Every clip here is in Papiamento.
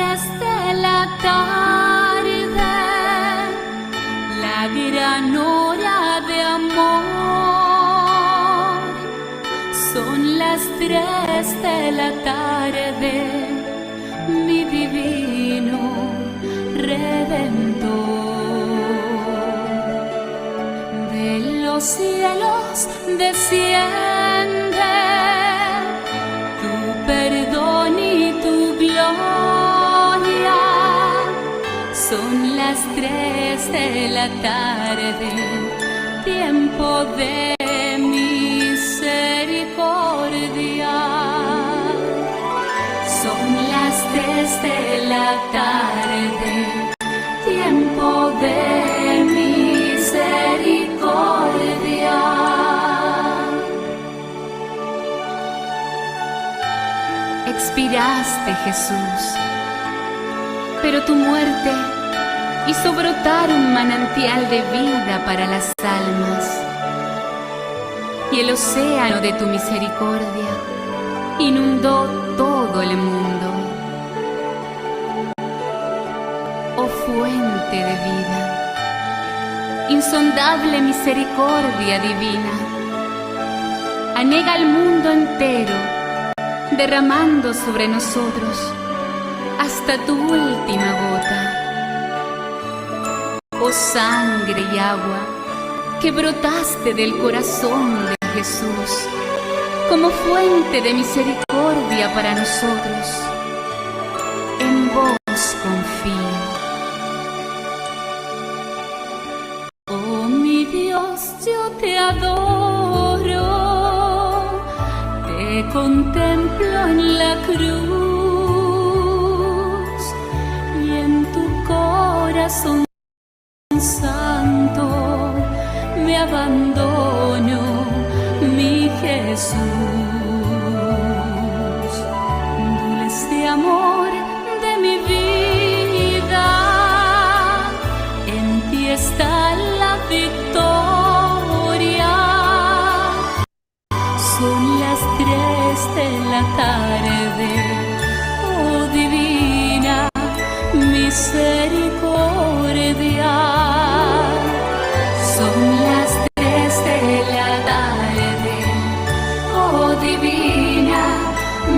Tres de la tarde, la gran hora de amor. Son las tres de la tarde, mi divino Redentor. De los cielos desciende tu perdón y tu gloria. Son las 3 de la tarde, tiempo de misericordia. Son las 3 de la tarde, tiempo de misericordia. Expiraste, Jesús, pero tu muerte hizo brotar un manantial de vida para las almas. Y el océano de tu misericordia inundó todo el mundo. Oh fuente de vida, insondable misericordia divina, anega al mundo entero, derramando sobre nosotros hasta tu última gota. Oh sangre y agua que brotaste del corazón de Jesús como fuente de misericordia para nosotros, en vos confío. Oh mi Dios, yo te adoro, te contemplo en la cruz y en tu corazón santo me abandono, mi Jesús. Dulce amor de mi vida, en ti está la victoria. Son las 3 de la tarde, oh divina misericordia. Son las 3 de la tarde, oh divina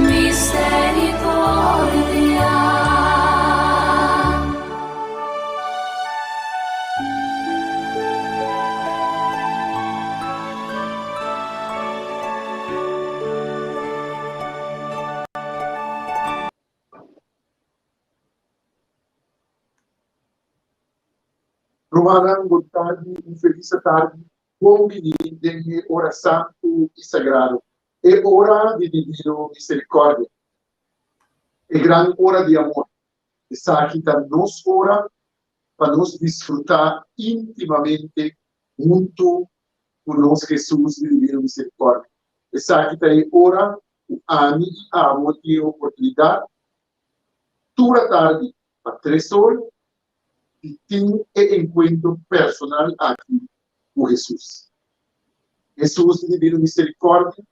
misericordia. Rumannan, bon tardi, un felis tardi. Bon bini den e ora santu i sagrado, e ora di Divino Miserikòrdia, e gran ora di amor. Esaki ta nos ora pa nos disfrutá íntimamente huntu ku nos Hesus di Divino Miserikòrdia. Esaki ta e ora ku ami i abo tin e oportunidat tur atardi pa tres or di tin e enkuentro personal aki ku Hesus. Hesus di Divino Miserikòrdia,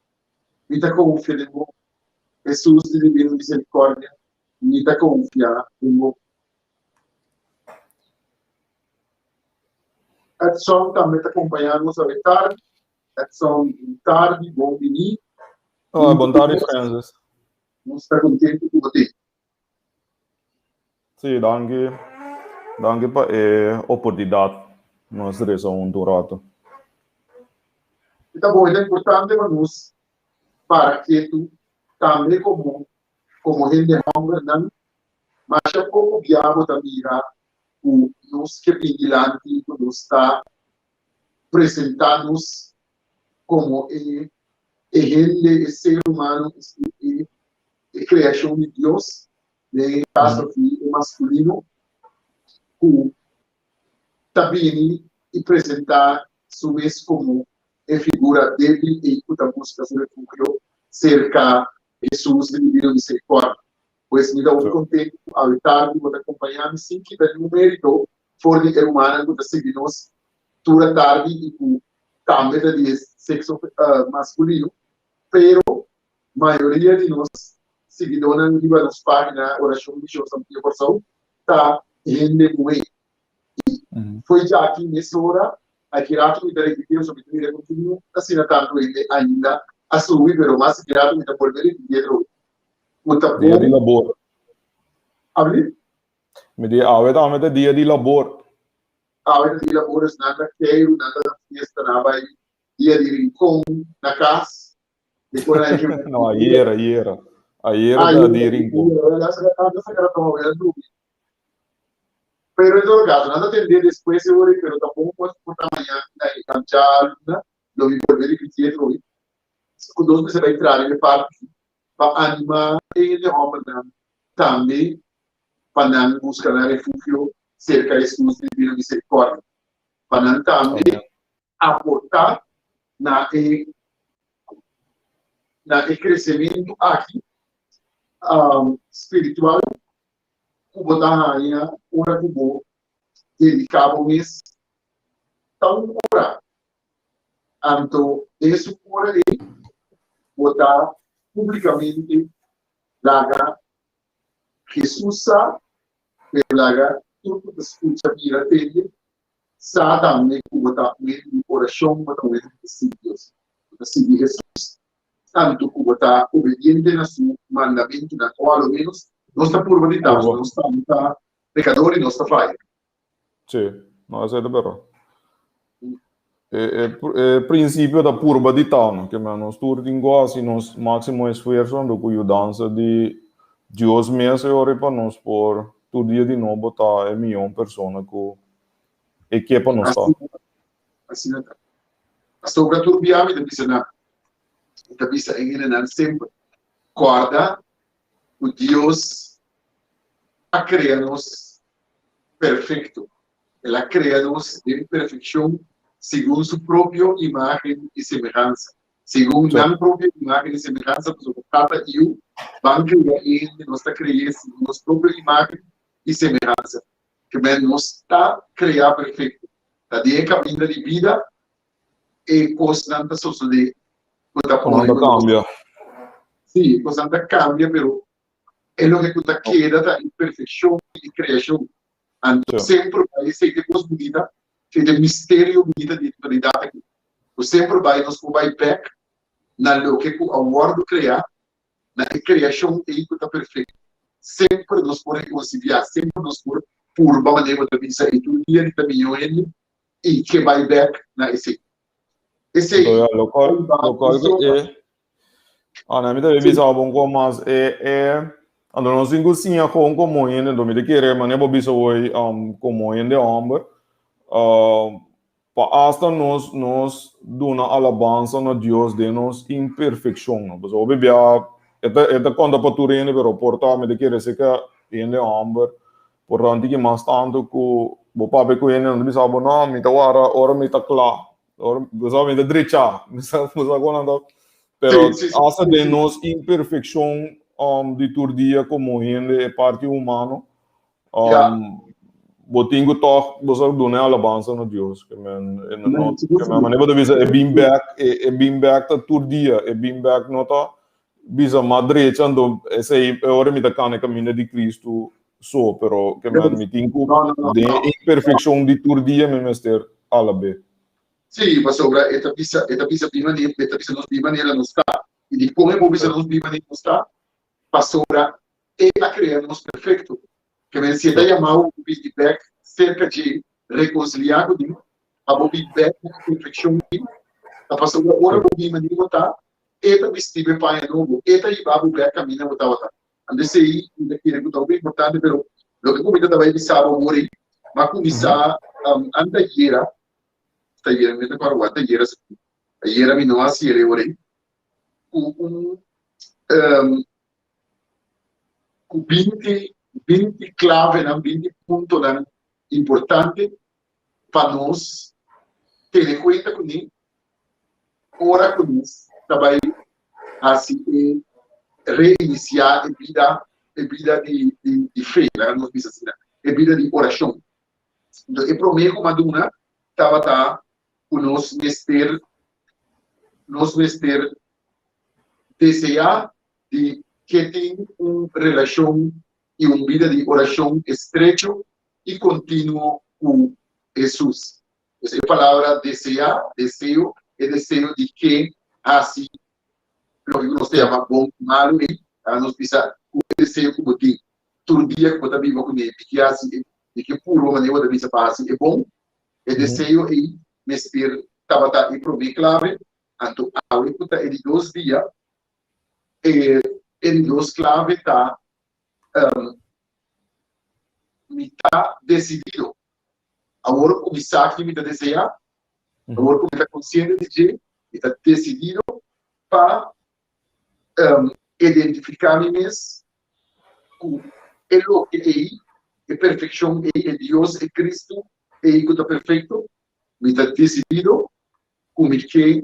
mi ta konfia den bo. Hesus di Divino Miserikòrdia, mi ta konfia den bo. Edson tambe ta kompañá nos awe tardi. Edson, bon tardi, bon biní. Hola, bon tardi, Francis. Nos ta kontentu ku bo tin. Sí, danki. Danki pa e oportunidat. Nos resa huntu un rato. E ta bon, e ta importante pa nos para ketu tambe komo komo hende hòmbernan. Masha poko bia bo ta mira ku nos ke bin dilanti ku nos ta presentá nos komo e e hende, e ser humano, e e kreashon di Dios, den e kaso aki e maskulino, ku ta bini i presentá su mes komo e figura débil ei ku ta buska su refugio serka Hesus di Divino Miserikòrdia. Pues mi ta hopi kontentu ku awe tardi bo ta kompañá mi sin kita niun mérito for di e rumannan ku ta sigui nos tur atardi i ku tambe ta di e sekso maskulino, pero mayoria di nos siguidónan riba nos página Orashon Mishon Sampia Kòrsou ta hende muhé. I fo'i djaki mesora aki rato mi ta repití pasobra mi ta mira ku tin asina tantu hende ainda a subi pero mas aki rato mi ta bolbe repití atrobe ku ta Dia di bon. labor. Abli? Mi di awe tambe ta dia di labor. Awe ta dia di labor, esnan ta keiru, nan ta na fiesta, nan a bai dia di Rincon na kas. No, ayera, ayera. Ayera ta di Rincon. Pero en todo caso, nan ta tende despues e ora, pero tampoco por por ta mañana na e djaluna, lo mi bolbe repiti e trobe. Ku nos mester bai traha riba e parti pa anima e hende hombernan tambe pa nan buska nan refugio serka Hesus Divino Misericordia, pa nan tambe aportá na e na e kresementu aki spiritual ku bo ta haña ora ku bo dediká bo mes ta un ora. Anto den esun ora ei bo ta públikamente laga Hesus sa, pero laga tur ku ta skucha mira tende Sa tambe ku bo ta un hende di orashon, bo ta un hende ku ta sigui Dios. Bo ta sigui Hesus tantu ku bo ta obediente na su mandamentunan, o a lo ménos nos ta purba di ta, pasobra nos tambe ta pekador i nos ta faya. Sí, no, esei ta bèrdat. E, e, e prinsipio ta purba di ta, no? Ke men nos tur tin ku hasi nos máksimo esfuerso anto ku yudansa di Dios mes e ora pa nos por tur dia di nobo ta e mihó persona ku e ke pa nos ta. Asina ta. Pasobra tur bia mi ta bisa nan, mi ta bisa e hendenan semper, kòrda ku Dios a krea nos perfekto. El a krea nos den perfekshon segun su propio imágen i semehansa. Segun nan propio imágen i semehansa, pasobra Tata i Yu ban krea e hende, nos ta kre'é segun nos propio imágen i semehansa. Ke men nos ta kreá perfekto. Ta den e kaminda di bida e kosnan ta sosodé ku ta pone ku nos. Sí, e kosnan ta kambia, pero e loke ku ta keda ta e perfekshon di e kreashon. Anto semper bai esei ta e kos bunita, esei ta e misterio bunita di e totalidat aki. Ku semper bai nos por bai bek na loke ku a wòrdu kreá, na e kreashon ei ku ta perfekto. Semper nos por rekonsiliá, semper nos por purba manera bo ta bisa ei tur dia di ta mihó hende i ke bai bek na esei. Esei Lokual ku e Ana mi ta bay bisa bo un ko mas e e anto nos tin ku siña kon komo hende anto mi ta kere manera bo bisa hoy komo hende homber pa asta nos nos duna alabansa na Dios den nos imperfekshon no pasobra hopi bia e ta e ta konta pa tur hende pero por ta mi ta kere seka hende homber por ta un tiki mas tantu ku bo papia ku hende nan ta bisa bo no mi ta wara ora mi ta kla Ora, bo mi ta drecha, mi sa, bo sa kon anto. Pero Sí, sí, sí, hasta sí, den sí. nos imperfeccion di tur dia como hende, e parti humano, Ja. bo tin ku tog, bo sa duna e alabansa na Dios. Ke men, e no, Amen. Sigur, ke men, sigur. manera bo ta bisa, e bin bek, e, e bin bek ta tur dia, e bin bek no ta bisa ma drecha, anto esei e ora mi ta kana e kaminda di Cristo so, pero ke men mi tin ku No, no, no, den no. imperfeccion di tur dia mi mester alab'é. Sí, pasobra e ta bisa, e ta bisa di manera, e ta bisa nos di manera nos ta. I di kon e por bisa nos di manera nos ta? Pasobra e a krea nos perfekto. Ke men si e ta yama bo bini bèk serka dje, rekonsiliá ku di, pa bo bin bèk na e perfekshon di, ta pasobra ora bo bin manera bo ta, e ta bisti bo e paña nobo, e ta hiba bo bèk kaminda bo tabata. Anto esei mi ta kere ku ta hopi importante, pero loke ku mi ta tabata bisa bo awor ei, mi a kuminsá anta ayera, esta ayera mi no ta kòrda wak, anta ayera si, ayera mi no a hasi el e ora ei, ku un ku 20, 20 klavenan, 20 puntonan importante pa nos tene kuenta kuné ora ku nos ta bai hasi e reinisiá e bida, e bida di di fe, laga nos bisa asina, e bida di orashon. Enton e promé ku mi a duna tabata ku nos mester nos mester deseá di. ke tin un relashon i un bida di orashon estrecho i kontinuo ku Hesus. Pues e palabra deseá, deseo, e deseo di ke hasi loke ku nos ta yama bon i malu ei, ta nos bisa ku e deseo ku bo tin tur dia ku bo ta biba kuné di ke hasi e, di ke purba manera bo ta bisa pa hasi e bon, e deseo ei mester tabata e promé klave. Anto awe ku ta e di dos dia, e e di dos klave ta, Mi ta desidido. Awor ku mi sa ki mi ta deseá, awor ku mi ta konsiente di dje, mi ta desidido pa identifiká mi mes ku e loke ei, e perfekshon ei, e Dios, e Kristu ei ku ta perfekto. Mi ta desidido ku mi ke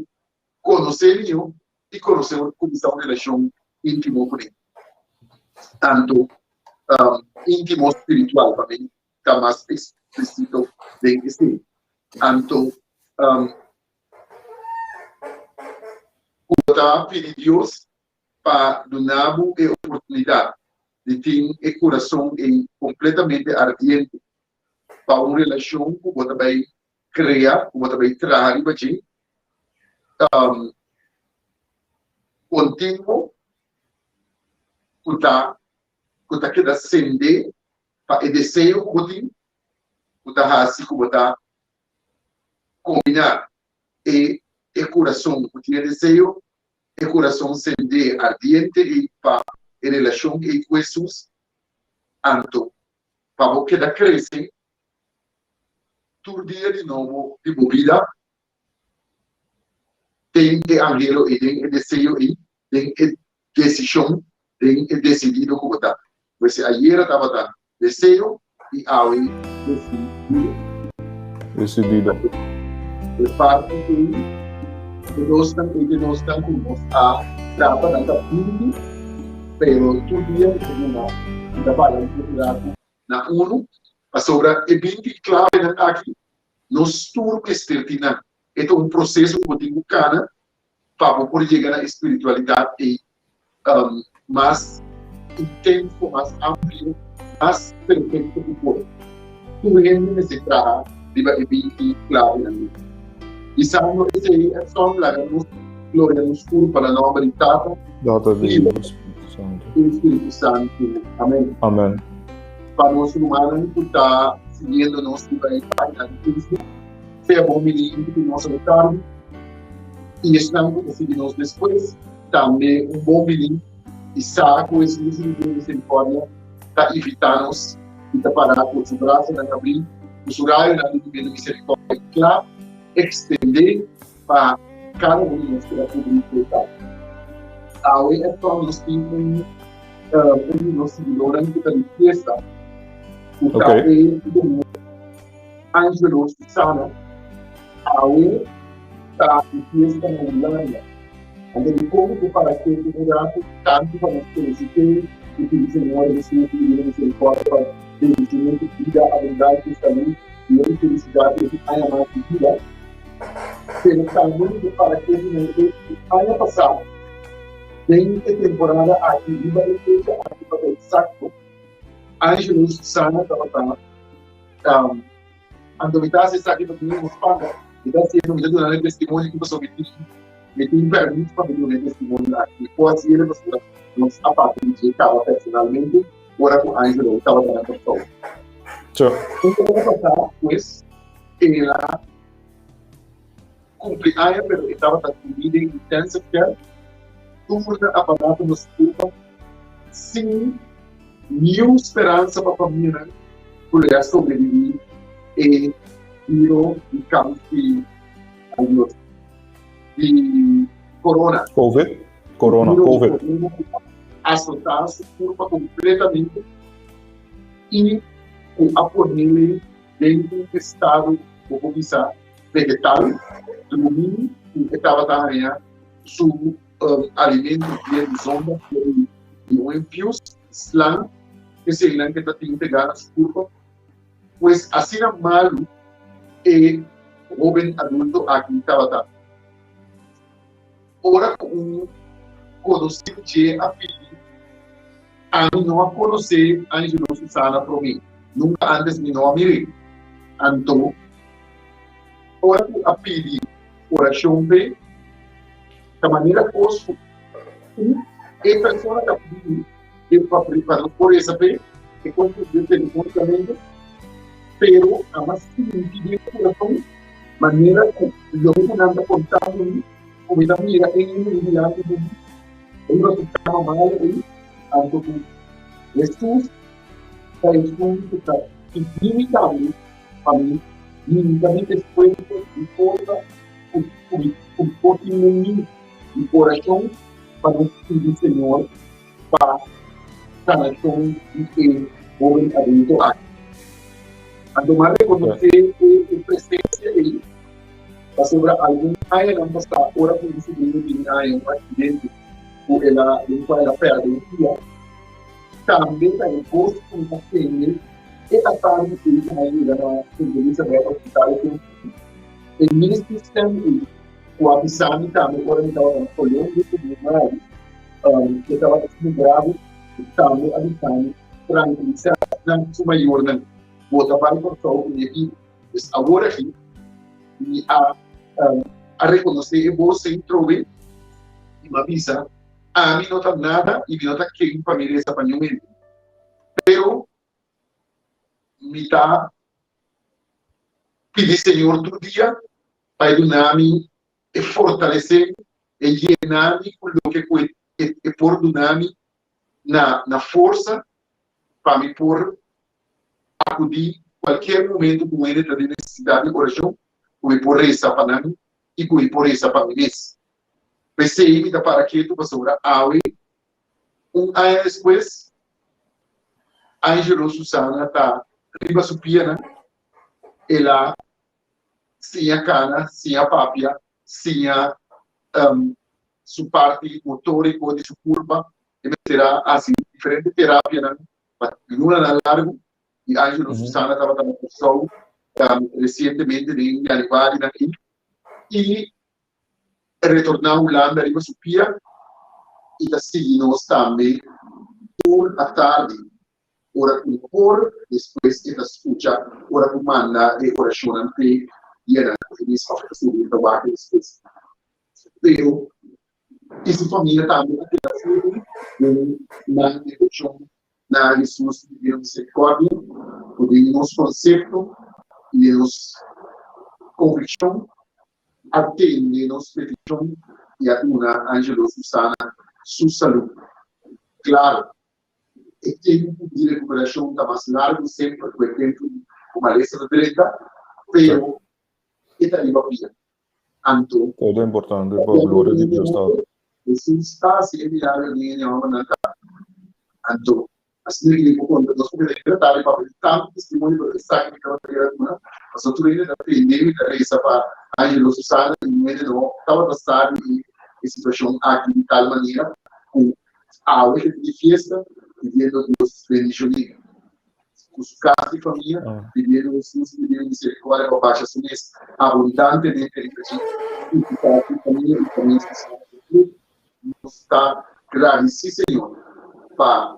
konosé mihó i konosé kuminsá un relashon íntimo kuné. Tantu íntimo spiritual pa mi ta mas eksplísito den esei. Anto ku bo ta pidi Dios pa duna bo e oportunidat di tin e kurason ei kompletamente ardiente pa un relashon ku bo ta bai krea, ku bo ta bai traha riba dje kontinuo ku ta ku ta keda sende pa e deseo ku bo tin ku ta hasi ku bo ta kombiná e e kurason ku tin e deseo, e kurason sendé ardiente ei pa e relashon ei ku Hesus, anto pa bo keda krese tur dia di nobo di bo bida den e anhelo ei, den e deseo ei, den e desishon, den e desidido ku bo ta. Pues ayera tabata deseo i awe desidido. Desidido. E parti ei, e dosnan ei te dosnan ku nos a trata nan ta bindi, pero tur dia mi ta duna, mi ta bala un ratu na unu, pasobra e 20 klavenan aki nos tur mester tin nan. E ta un proseso ku bo tin ku kana pa bo por yega na e spiritualidat ei mas intenso, mas amplio, mas perfekto ku por. Tur hende mester traha riba e 20 klavenan ei. Bisando esei, Edson, laga nos gloria nos kurpa na nòmber di Tata, Tata, Fiu i Spiritu Santu. i Spiritu Santu. Amen. Amen. Pa nos rumannan ku ta siguiendo nos riba e página di Facebook, sea bon bini ku nos awe tardi i esnan ku ta sigui nos despues tambe un bon bini i sa ku Hesus di Dios Misericordia ta invitá nos i ta pará ku su brasanan abrí, ku su rayonan di Divino Misericordia kla ekstendé pa kada un di nos keda kubrí ku e tal. Awe Edson nos tin un un di nos siguidónan ku ta di fiesta ku ta e Angelo Susana awe ta di fiesta na Hulanda. Anto di kon ku para ke un ratu tantu pa nos felisit'é i pidi Señor Hesus di Divino Misericordia pa bendicion ku bida abundante, salud i hopi felisidat den su aña mas di bida. Pero tambe mi ta para ke di nan e aña pasá den e temporada aki riba e fecha aki pa ta eksakto Angelo Susana tabata Anto mi ta hasi esaki pa tin nos paga. Mi ta hasiendo, mi ta duna e testimonio aki pasobra mi tin, mi tin permit pa mi duna e testimonio aki. Mi por hasi el pasobra nos a papia di dje kaba personalmente ora ku Angelo tabata na Kòrsou. Un semana pasá pues el a kumpli aña pero e tabata drumí den intensive care, tur nan aparato na su kurpa sin niun speransa pa famianan ku lo a sobreviví e biro di kans di ay Dios di corona. Covid, corona, Covid. Asotá su kurpa kompletamente i ku a ponele den un estado bo por bisa vegetal, drumí ku e tabata haña su alimento via di zonda, via di un infius, slang, eseinan ke ta tin pegá na su kurpa. Pues asina malu e hoben adulto aki tabata. Ora ku un konosí dje a pidi. Ami no a konosé Angelo Susana promé, nunka ántes mi no a mir'é. Anto, ora ku a pidi orashon p'e, ta manera kos ku e persona ta pidi e pa pa nos por resa p'e, e kos ku den telefonikamente, pero a mas sinti den kurason manera ku loke ku nan ta kontando mi, ku mi ta mira e hende ei dilanti di mi, riba su kama malu ei, anto ku Hesus ta esun ku ta pidi mi tambe pa mi hinka mi esfuerso di forsa ku ku mi ku por tin den mi di orashon pa nos pidi Señor pa sanashon di e hoben adulto aki. Anto mi a rekonosé e presensia ei pasobra algun añanan pasá ora ku mi subrino bini haña un aksidente ku el a den kua el a pèrdè un pia, tambe ta e bos ku mi ta tende e atardi ei ku mi a yega na Sint Elisabeth Hospital e tempu ei. E mes stèm ei ku a bisa mi tambe ora mi tabata na Colombia ku mi mari, e tabata asina grave, e tambe a bisa mi trankilisá nan su mayornan, bo ta bai Kòrsou ku mi ekipo. Pues awor aki mi a a rekonosé e bos ei trobe i mi a bisa, Ami no ta nada i mi no ta ken pa mi resa pa niun hende, pero mi ta pidi Señor tur dia pa e duna mi e fortalesé mi, e yena mi ku loke ku e por duna mi na forsa pa mi por akudí kualkier momentu ku un hende ta den nesesidat di orashon, ku mi por resa pa nan i ku mi por resa pa mi mes. P'esei mi ta para ketu pasobra awe, un aña despues, Angelo Susana ta riba su pianan, el a siña kana, siña papia, siña su parti motoriko di su kurpa, e mester a hasi diferente terapianan pa lunanan largu i Angelo Susana tabata na Kòrsou resientemente den yanüarinan ei i retorná Hulanda riba su pia i ta sigui nos tambe tur atardi ora ku por, despues e ta skucha ora ku manda e orashonnan p'e dianan ku e mes òf e ta subi e ta wak despues. Pero i su famia tambe a keda firme den nan deboshon na Hesus di Divino Misericordia, ku den nos konsepto i den nos konvikshon a tende nos petishon i a duna Angelo Susana su salú. Klaro, e tempu di rekuperashon ta mas largu semper ku e tempu ku malesa ta drenta, pero e ta riba pia. Anto. Todo importante pa gloria di Dios Tata. Hesus ta hasi e milagro den e hombernan ta. Anto, asina ki mi por konta nos porque ta tratá di papia di tantu testimonio, pero esaki mi tabata kere duna, pasobra tur hende ta tende mi ta resa pa Angelo Susana i un hende no tabata sa di e situashon aki di tal manera ku awe e ta di fiesta pidiendo Dios bendishon'é. Ku su kas di famia, pidiendo Hesus di Divino Misericordia pa basha su mes abundantemente riba dje i su kas di famia i famia spesial di club. Nos ta gradisí Señor pa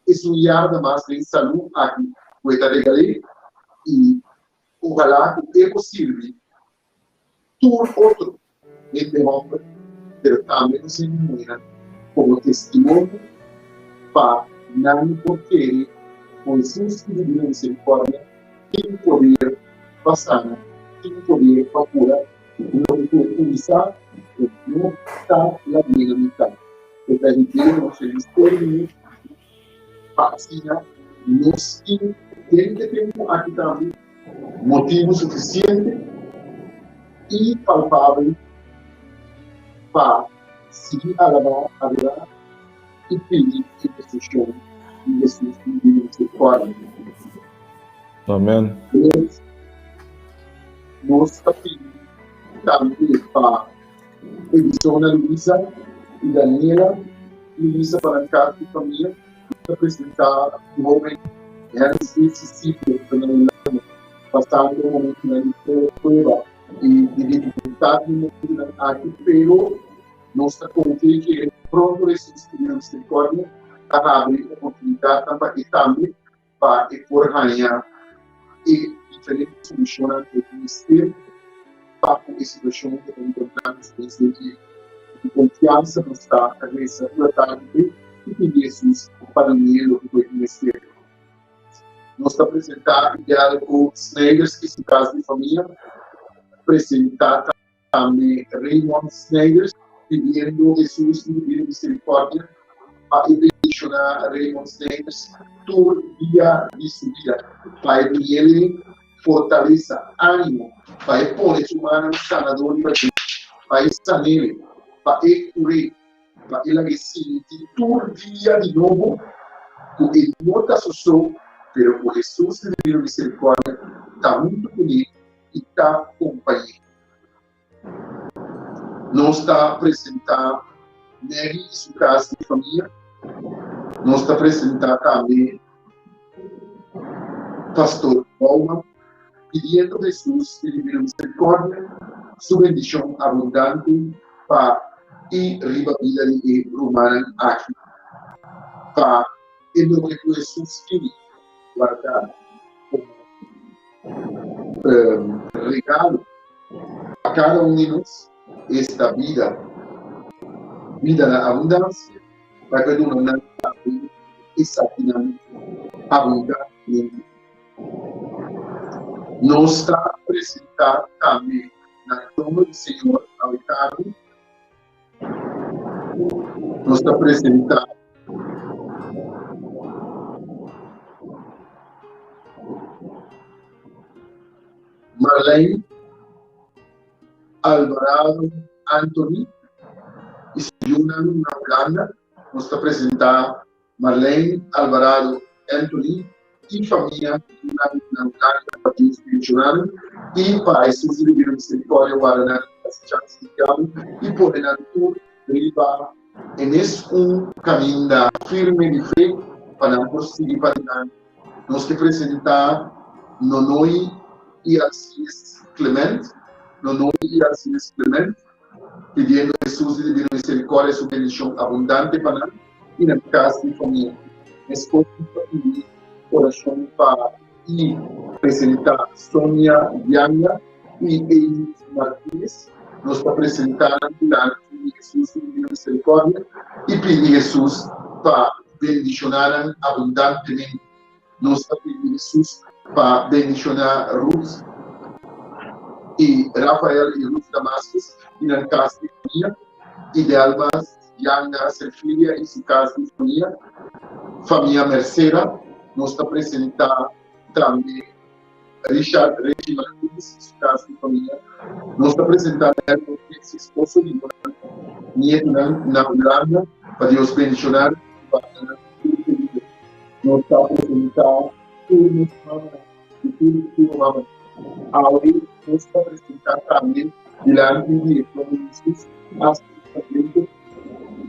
esun yarda mas den salú aki ku e ta regal'é i ojalá ku e por sirbi tur otro hende hòmber, pero tambe nos hende muhénan komo testimonio pa nan por kere ku Hesus di Divino Miserikòrdia tin poder pa sana, tin poder pa kura, i loke ku e kuminsá e no ta lagu'é na mitat, e ta hib'é na un felis término pa asina nos tin den e tempu aki tambe motibu sufisiente i palpabel pa sigui alabá, adorá i pidi interseshon di Hesus di Divino Miserikòrdia. Amen. Nos, nos ta pidi tambe pa Edisona Luisa i Daniela Luisa pa nan kas di famia. Nos ta presentá un hoben Henry Smith Cecilio ku ta na Hulanda pasando momentunan di prueba i di difikultat den momentunan aki, pero nos ta konfia i kere pronto Hesus di Divino Miserikòrdia. ta habri oportunidatnan pa e tambe pa e por haña e diferente solushonnan ku e tin mester pa ku e situashon ku ta enkontrando su mes den dje. Ku konfiansa nos ta resa tur atardi p'e i pidi Hesus pa dun'é loke ku e tin mester. Nos ta presentá Idelco Snijders i su kas di famia, presentá tambe Raymond Snijders pidiendo Hesus di Divino Misericordia pa e bendiciona Raymond Snijders tur dia di su bida, pa e dun'el fortalesa, animo, pa e pone su mannan sanador riba dje, pa e san'el, pa e cur'é, pa e lag'é sinti tur dia di nobo cu e no ta su so, pero cu Hesus di Divino Misericordia ta hunto cuné i ta kompañ'é. Nos ta presentá Maggie i su kas di famia. Nos ta presentá tambe Pastor Bouman, pidiendo Hesus di Divino Misericordia su bendishon abundante pa i riba bida di e rumannan aki, pa e loke ku Hesus tin guardá komo regalo pa kada un di nos, esta bida, bida na abundansia, pa ku e duna nan tambe esakinan abundantemente. Nos ta presentá tambe na trono di Señor awe tardi. Nos ta presentá Marlene Alvarado Anthony y su yunan na Hulanda. Nos ta presentá Marlene Alvarado Anthony y famia yunan na Hulanda pa Dios bendicioná nan y pa Hesus di Divino Misericordia warda nan di asechansa di diabel y pone nan tur riba e mes un caminda firme di fe pa nan por sigui padilanti. Nos ke presentá Nonoy y Alcides Clement, Nonoy y Alcides Clement, pidiendo Hesus di Divino Misericordia su bendicion abundante pa nan y nan cas y famia. Meskos nos ta pidi oracion pa y presentá Sonia Yanga y Edith Martinez. Nos ta presentá nan dilanti di Hesus di Divino Misericordia y pidi Hesus pa bendicioná nan abundantemente. Nos ta pidi Hesus pa bendicioná Ruth y Rafael y Ruth Damascus y nan cas di famia, y Delmas Yanga Serfilia y su cas di famia, famia Mercera. Nos ta presentá tambe Richard Reggie Martinez y su cas di famia. Nos ta presentá Nelly Rodriguez y esposo di nan nietunan na Hulanda pa Dios bendicioná nan y warda nan tur peliger. Nos ta presentá tur nos mamanan y tur futuro mamanan. Awe nos ta presentá tambe dilanti di e trono di Jesus hasta nos paciente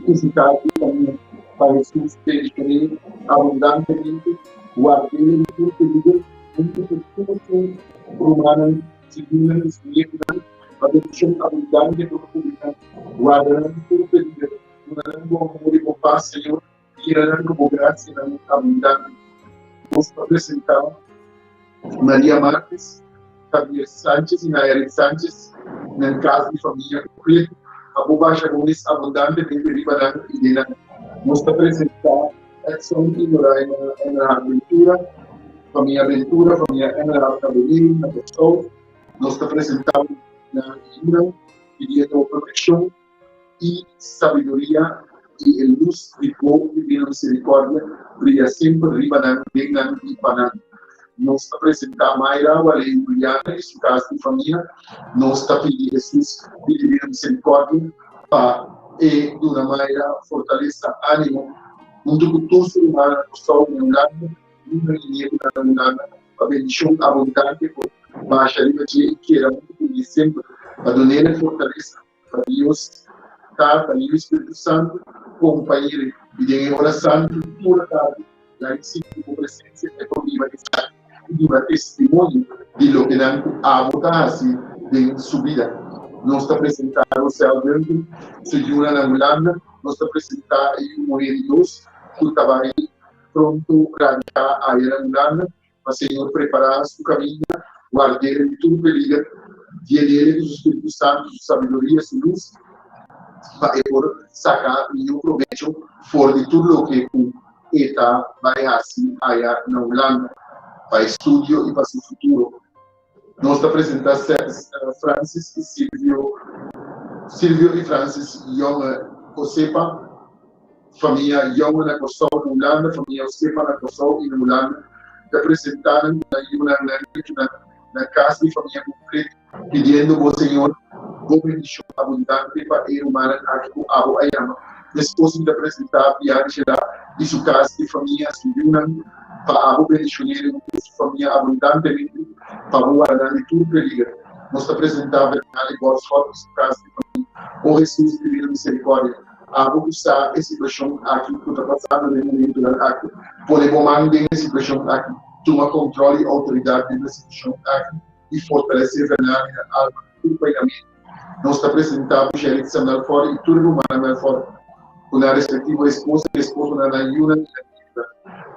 y su cas di famia pa Jesus bendicion'é abundantemente, ward'é di tur peliger huntu ku tur su rumannan, su yunan i su nietunan, pa bendishon abundante por publiká. Warda nan di tur peliger, duna nan bo amor i bo pas, Señor, yena nan ku bo grasianan abundante. Nos ta presentá Maria Marques, Javier Sanchez i Nayarit Sanchez nan kas di famia kompleto. Pa bo basha bo mes abundantemente riba nan i den nan. Nos ta presentá Edson i Noraima Engelhard Ventura, famia Ventura, famia Engelhard na Boneiru, na Kòrsou. Nos ta presentá na yunan pidiendo bo protekshon i sabiduria i e lus di bo divino miserikòrdia bria semper riba nan, den nan i pa nan. Nos ta presentá Mayra, Wale i Juliana i su kas di famia. Nos ta pidi Hesus di divino miserikòrdia pa e duna Mayra fortalesa, ánimo, huntu ku tur su rumannan na Kòrsou, na Hulanda, yunan i nietunan na Hulanda, pa bendishon abundante por basha riba dje i keda huntu ku dje semper, pa dun'el e fortalesa, pa Dios Tata, Yu i Spiritu Santu kompañ'el i den e ora santu tur atardi laga e sinti bo presensia e por biba esaki i duna testimonio di loke nan ku abo ta hasi den su bida. Nos ta presentá Rosel Duncan, su yunan na Hulanda. Nos ta presentá e yu muhé di nos. ku ta bai pronto radiká aya na Hulanda, pa Señor prepará su kaminda, ward'é di tur peliger, yen'é ku su Spiritu Santu, su sabiduria, su lus, pa e por saka mihó probecho for di tur loke ku e ta bai hasi aya na Hulanda, pa e studio i pa su futuro. Nos ta presentá Francis i Silvio, Silvio i Francis Jonge Osepa, famia Jonge na Kòrsou na Hulanda, famia Osepa na Kòrsou i na Hulanda. Ta presentá nan ku nan yunan, nan nietunan, nan kas di famia kompleto, pidiendo bo Señor bo bendishon abundante pa e rumannan aki ku abo a yama. Meskos mi ta presentá Biangela i su kas di famia, su yunan, pa abo bendishoné riba tur su famia abundantemente, pa bo warda nan di tur peliger. Nos ta presentá Bernali Botschot i su kas di famia. O Hesus Divino Miserikòrdia, abo ku sa e situashon aki ku ta pasando den momentunan aki, pone bo man den e situashon aki, tuma kontròl i outoridat den e situashon aki i fortalesé Bernali na alma, kurpa i na mente. Nos ta presentá bo Sheritza Melfort i tur e rumannan Melfort ku nan respektivo esposa i esposonan, nan yunan i nan nietunan.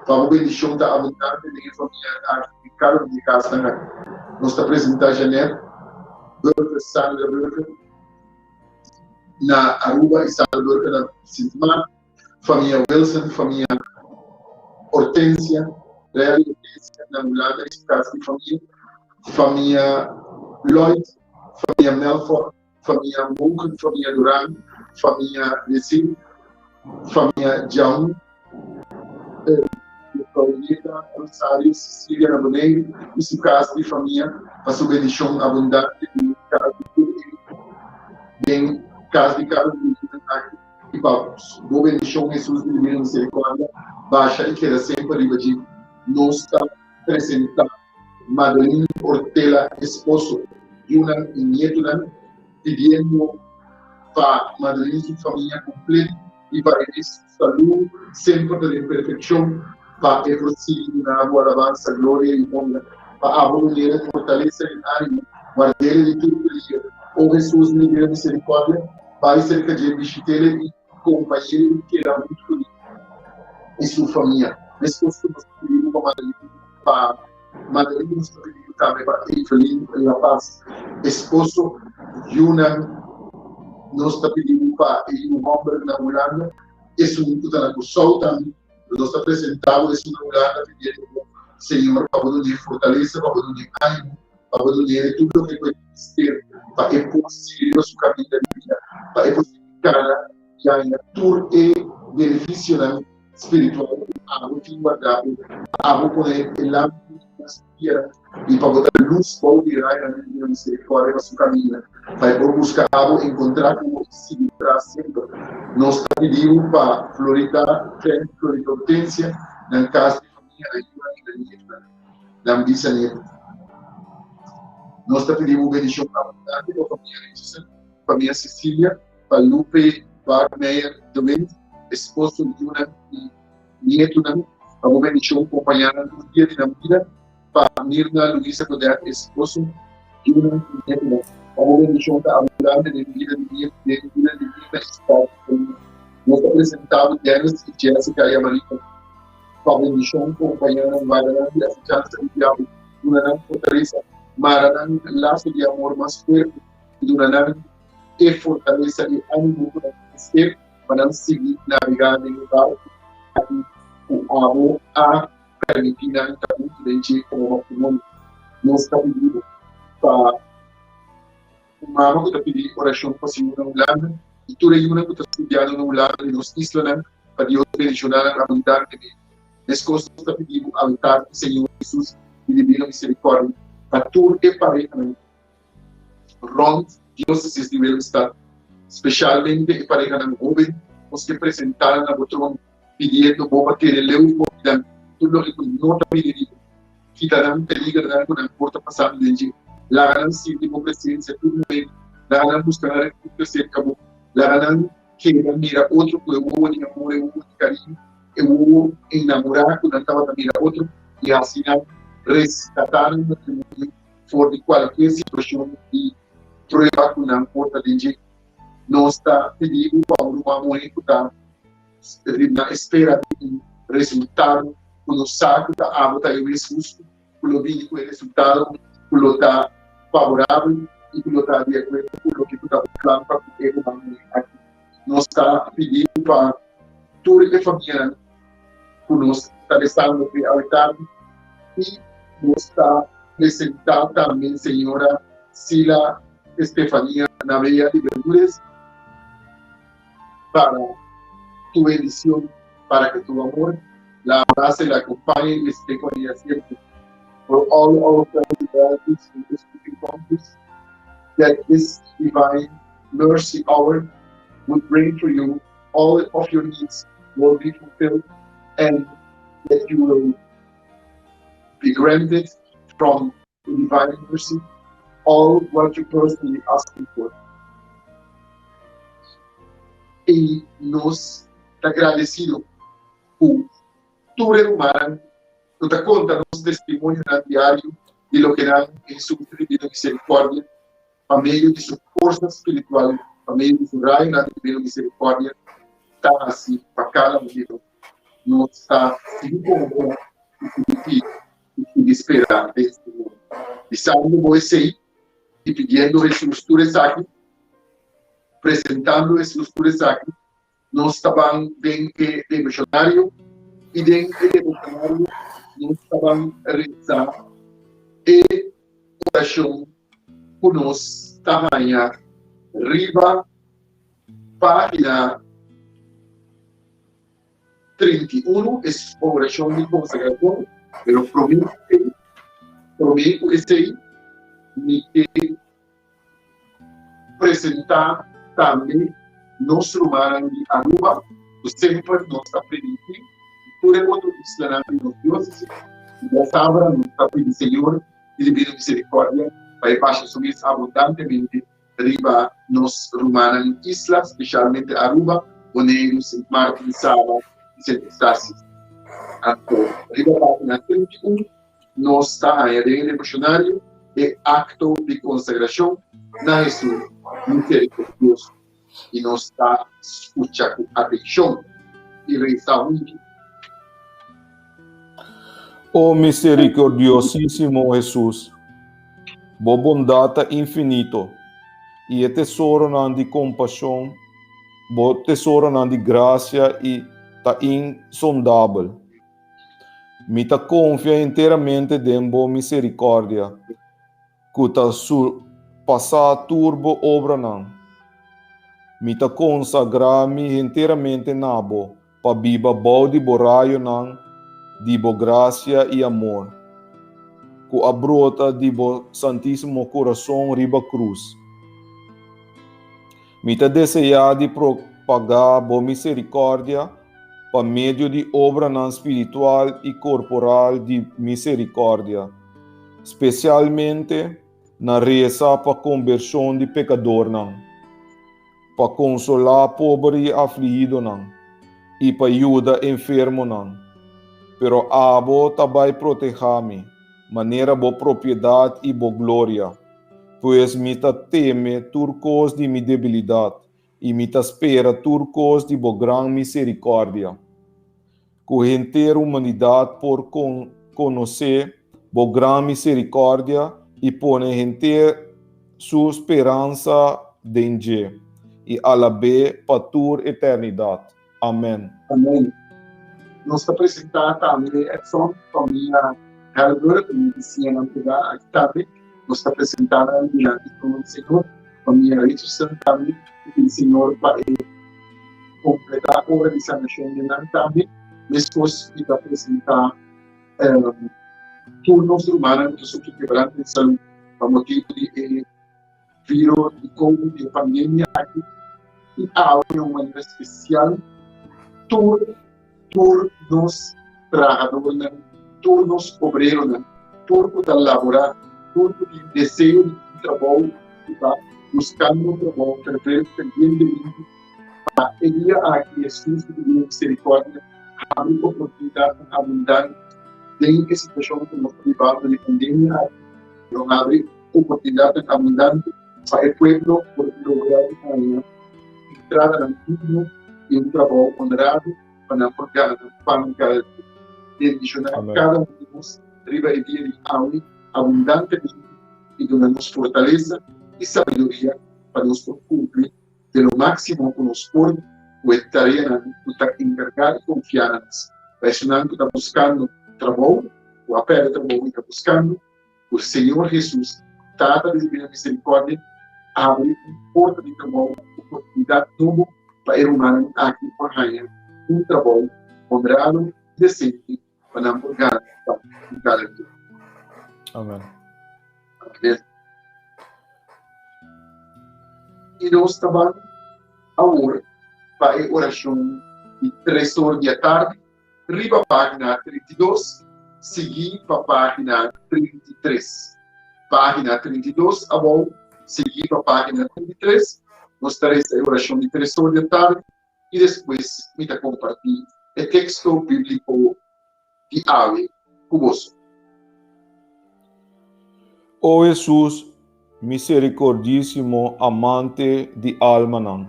Pa bo bendishon ta abundante den e famianan aki i kada un di e kasnan aki. Nos ta presentá Jeanette Burger, Sandra Burger na Aruba i Sandra Burger na Sint Maarten, famia Wilson, famia Hortensia, Larry Hortensia na Hulanda i su kas di famia, famia Lloyd, famia Melfort, famia Mogen, famia Duran, famia Lezin, famia Djaun, Claudieta Rosario Cecilia na Boneiru i su kas di famia pa su bendishon abundante den kas di tur e den kas di kada un di nan aki i pa bo bendishon Hesus di Divino Misericordia basha i keda semper riba dje. Nos ta presentá Madeline Ortela esposo, yunan i nietunan, pidiendo pa Madeline su famia kompleto i pa e mes su salú semper ta den perfekshon, pa e por sigui duna bo alabansa, gloria i honra, pa abo dun'el fortalesa i ánimo, ward'el di tur peliger. O Hesus, mi Divino Miserikòrdia, bai serka dje, bishit'el i kompañ'el i keda huntu ku mi i su famia. Meskos ku nos ta pidi bo pa Madeline, pa Madeline nos ta pidi bo tambe pa Evelyn La Paz, esposo, yunan, nos ta pidi bo pa e yu hòmber na Hulanda, esun ku ta na Kòrsou tambe, nos ta presentá bo esun na Hulanda pidiendo bo, Señor, pa bo dun'é fortalesa, pa bo dun'é ánimo, pa bo dun'é tur loke ku e mester pa e por sigui riba su kaminda di bida, pa e por sigui kana i haña tur e benefisionan spiritual ku abo tin guardá bo, pa abo pone e lampi na su pianan i pa bo ta lus bou di rayonan di Divino Miserikòrdia pa su kaminda, pa e por buska abo, enkontrá ku bo i sigui tras semper. Nos ta pidi bo pa Florita Trent, Florita Hortensia, nan kas di famia, nan yunan i nan nietunan, nan bisanietu. Nos ta pidi bo bendishon abundante pa famia Richardson, famia Cecilia, pa Lupe Barkmeijer de Wind, esposo, yunan i nietunan, pa bo bendishon kompañá nan tur dia di nan bida, pa Mirna Luisa Godet, esposo, yunan i nietunan, pa bo bendishon ta abundante den bida di den bida di Mirna i su kas di famia. Nos ta presentá bo Dennis i Jessica Yamarita, pa bendishon kompañá nan, warda nan di asechansa di diabel, duna nan fortalesa, mara nan laso di amor mas fuerte i duna nan e fortalesa i ánimo ku nan mester pa nan sigui nabegá den e barku aki ku abo a permití nan ta huntu den dje komo matrimonio. Nos ta pidi bo pa un mama ku ta pidi orashon pa su yunan Hulanda i tur e yunan ku ta studiando na Hulanda di nos islanan pa Dios bendishoná nan abundantemente. Meskos nos ta pidi bo altar di Señor Jesus di Divino Miserikòrdia pa tur e parehanan rond Diócesis di Willemstad, specialmente e parehanan hoben, nos ke presentá nan na bo trono, pidiendo bo pa tene leu for di nan tur loke ku no ta bini di bo. Kita nan peligernan ku nan por ta pasando den dje. Laga nan sinti bo presencia tur momento. Laga nan buska nan refugio serka bo. Laga nan keda mira otro ku e wowo di amor, e wowo di kariño, e wowo enamorá ku nan tabata mira otro i hasi nan reskatá nan matrimonio for di kualkier situashon di prueba ku nan por ta den dje. Nos ta pidi bo pa un ruman muhé ku ta. na espera di un resultado ku nos sa ku ta abo ta e mes hustu ku lo bini ku e resultado ku lo ta favorabel i ku lo ta di akuerdo ku loke ku ta bo plan pa ku e ruman muhé aki. Nos ta pidi pa tur e famianan ku nos ta besando p'e awe tardi i nos ta presentá tambe señora Sila Estefania Navea di Bermudez para tu bendición, para que tu amor la abrace, la acompañe y esté con ella siempre. For all our friends and relatives in these speaking countries, that this divine mercy hour would bring for you all of your needs will be fulfilled and that you will be granted from the divine mercy all what you personally asking for. I nos ta gradesido ku tur e rumannan ku ta konta nos testimonionan diario di loke nan Hesus divino miserikòrdia pa medio di su forsa spiritual, pa medio di su rayonan di divino miserikòrdia ta hasi pa kada un di nos. Nos ta sigui konfia i sigui pidi i sigui spera den Señor. Bisando bo esei i pidiendo Hesus tur esaki, presentando Hesus tur esaki, nos ta ban den e devocionario i den e devocionario nos ta ban reza e oracion cu nos ta haña riba pagina 31, es oracion di consagracion, pero prome cu esey, prome cu esey mi ke presenta tambe nos rumannan di Aruba cu semper nos ta primiti y tur e otro islanan di nos diocesis y ya sabra nos ta pidi Señor di Divino Misericordia pa e basha su mes abundantemente riba nos rumannan isla, specialmente Aruba, Boneiru, Sint Maarten, Saba y Sint Eustatius. Anto riba pagina 31 nos ta haña den e devocionario e acto di consagracion na Hesus Misericordioso y nos ta scucha cu atencion y reza hunto. O misericordiosísimo Hesus, Bo bondad ta infinito y e tesoronan di compasion, Bo tesoronan di gracia y ta insondabel. Mi ta konfia henteramente den bo miserikòrdia, ku ta surpasá tur bo obranan. Mi ta konsagrá mi henteramente na bo pa biba bou di bo rayonan di bo grasia i amor, ku a brota di bo Santísimo Kurason riba krus. Mi ta deseá di propagá bo miserikòrdia pa medio di obranan spiritual i korporal di miserikòrdia, spesialmente na resa pa kombershon di pekadornan, pa konsolá pober i aflihidonan, i pa yuda enfermonan. Pero abo ta bai protehá mi, manera bo propiedat i bo gloria. Pues mi ta teme tur kos di mi debilidat, i mi ta spera tur kos di bo gran miserikòrdia. Ku henter humanidat por konosé bo gran miserikòrdia i pone henter su speransa den dje, i alab'é pa tur eternidat. Amèn. Amèn. Nos ta presentá tambe Edson, famia Helberg, mi bisiñanan pegá aki tambe. Nos ta presentá nan dilanti trono di Señor. Famia Richardson tambe, i pidi Señor pa e kompletá obra di sanashon den nan tambe. Meskos mi ta presentá tur nos rumannan ku ta sufri kebrante di salú pa motibu di e viro di covid, di e pandemia aki, i awe den un manera spesial tur tur nos trahadornan, tur nos obreronan, tur ku ta laborá, tur ku tin deseo di tin trabou i ta buskando un trabou fervientemente pa e dia aki Hesus ku divino miserikòrdia habri oportunidatnan abundante den e situashon ku nos ta bibando di pandemia aki, lo habri oportunidatnan abundante pa e pueblo por logra di haña entradanan digno i un trabou onrado. pa nan por gana nan pan kada dia. Bendishoná kada un di nos riba e dia di awe abundantemente i duna nos fortalesa i sabiduria pa nos por kumpli den lo máksimo ku nos por ku e tareanan ku ta enkargá i konfiá na nos. Pa esunnan ku ta buskando trabou, ku a pèrdè trabou i ta buskando, ku Señor Hesus, Tata di Divina Miserikòrdia, abri un porta di trabou, oportunidat nobo pa e rumannan aki por haña un trabou honrado i desente pa nan por gana pan di kada dia. Amen. Amen. I nos ta ban awor pa e orashon di tres or di atardi riba página 32, sigui pa página 33. Página 32 abou, sigui pa página 33. Nos ta resa e orashon di tres or di atardi i despues mi ta kompartí e teksto bíbliko di awe ku boso. O Hesus, miserikordísimo amante di almanan,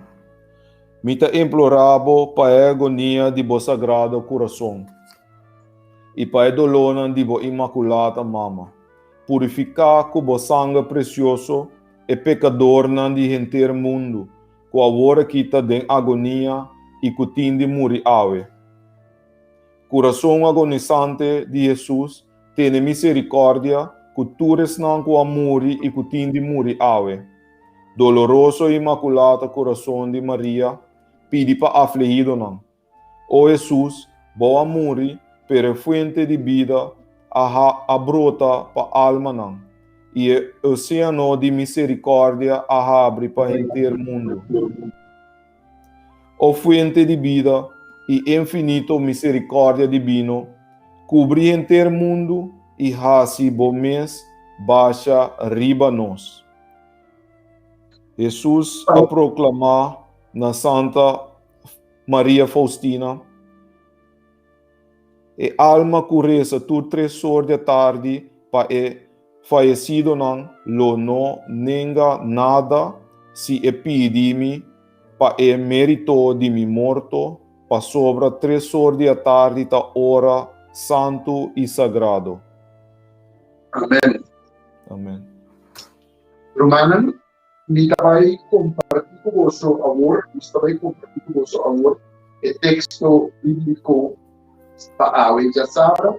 mi ta implorá bo pa e agonia di bo sagrado kurason i pa e dolónan di bo Inmakulata Mama, purifiká ku bo sanger presioso e pekadornan di henter mundu ku awor aki ta den agonia i ku tin di muri awe. Kurason agonisante di Hesus, tene miserikòrdia ku tur esnan ku a muri i ku tin di muri awe. Doloroso i Inmakulata Kurason di Maria, pidi pa aflihidonan. O Hesus, bo a muri, pero e fuente di bida a a brota pa almanan, i e oséano di miserikòrdia a habri pa henter mundu. O fuente di bida i infinito miserikòrdia dibino, kubri henter mundu i hasi bo mes basha riba nos. Hesus a proklamá na Santa Maria Faustina, E alma ku resa tur tres or di atardi pa e fayesidonan lo no nenga nada si e pidi mi pa e merito di mi morto, pasobra tres or di atardi ta ora santu i sagrado. Amen. Amen. Rumannan, Mi ta bai kompartí ku boso awor, nos ta bai kompartí ku boso awor e teksto bíbliko pa awe djasabra.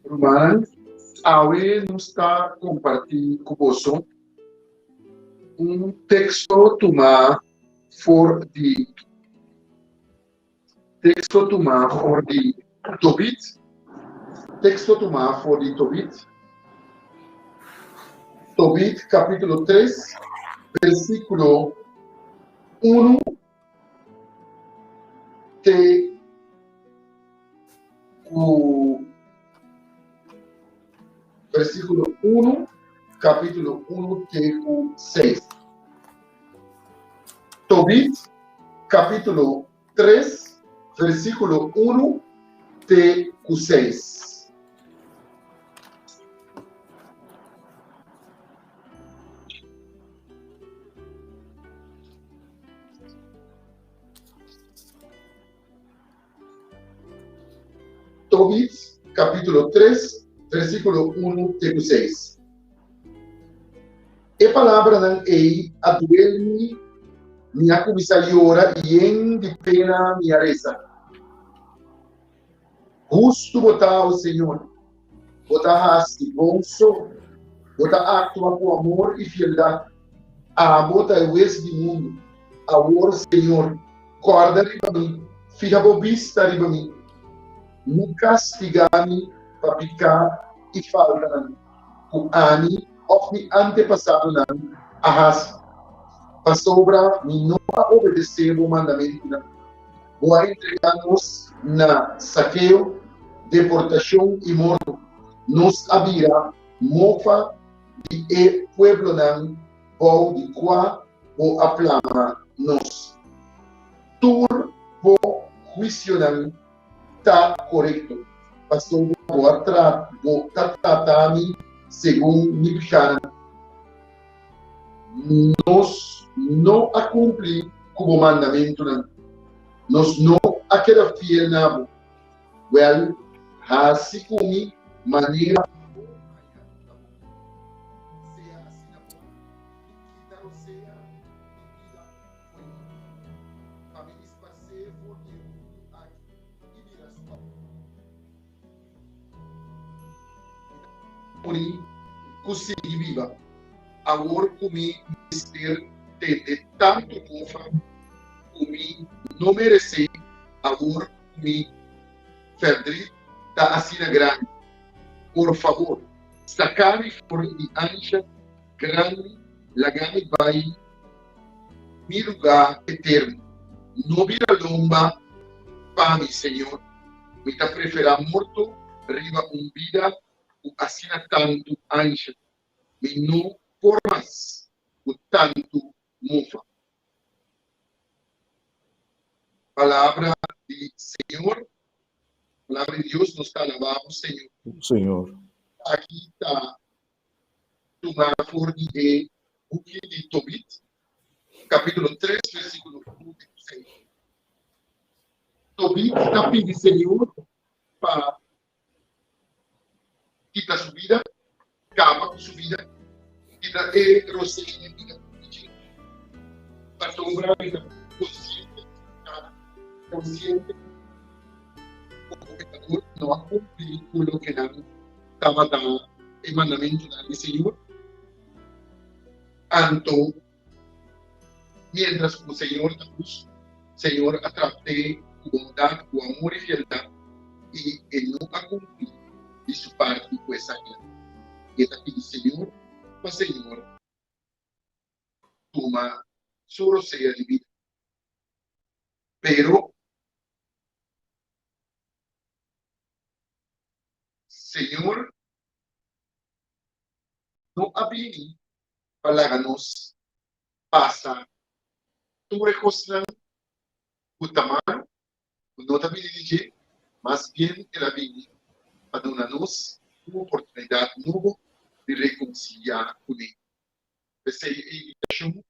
Rumannan, awe nos ta kompartí ku boso un teksto tumá for di Teksto tumá for di Tobit. Teksto tumá for di Tobit. Tobit kapítulo 3, versíkulo 1 te ku versíkulo 1, kapítulo 1 te ku 6. Tobit kapítulo 3, versíkulo 1 te ku 6. Tobit, kapítulo 3, versíkulo 1 te ku 6. E palabranan ei a duel mi, mi a kuminsá yora i yen di pena mi a resa. Hustu bo ta, o Señor, bo ta hasi bon so, bo ta aktua ku amor i fieldat. Abo ta e Hues di mundu. Awor, Señor, kòrda riba mi, fiha bo bista riba mi. No kastigá mi pa piká i faltanan ku ami òf mi antepasadonan a hasi, pasobra mi no a obedesé bo mandamentunan. Bo a entregá nos na sakeo, deportashon i morto. Nos a bira mofa di e pueblonan bou di kua bo a plama nos. Tur bo huisionan ta korekto, pasobra bo a bo ta trata mi segun mi pikánan. Nos no a kumpli ku bo mandamentunan, nos no a keda fiel na bo. Wèl, hasi ku mi manera bo haña ku ta bon. Sea asina bon i kita rosea di bida fo'i mi, pa mi disparsé for di e mundu aki i bira stòp. Mi ta muri ku sigui biba, awor ku mi mester tende tantu mofa ku mi no meresé, awor ku mi ferdrit ta asina grandi. Por fabor, saka mi for di ansha grandi, laga mi bai mi lugá eterno. No bira lomba pa mi, Señor. Mi ta preferá morto riba un bida ku asina tantu ansha. Mi no por mas ku tantu mofa. Palabra di Señor, Palabra di Dios, nos ta alabá bo, Señor. Señor. Aki ta tumá for di e buki di Tobit, kapítulo 3, versíkulo 1 te ku 6. Tobit ta pidi Señor pa kita su bida, kaba ku su bida, kita e rosé di bida di dje. Pasobra mi ta konsiente di su pekado, konsiente komo pekador no a kumpli ku loke nan tabata e mandamentunan di Señor. Anto Mientras ku Señor ta hustu, Señor a trat'é ku bondat, ku amor i fieldat, i e no a kumpli di su parti ku esakinan. I e ta pidi Señor pa Señor tuma su rosea di bida. Pero Señor no a bini pa laga nos pasa tur e kosnan ku ta malu, ku no ta bini di dje, mas bien el a bini pa duna nos un oportunidat nobo di rekonsiliá kuné. P'esei e invitashon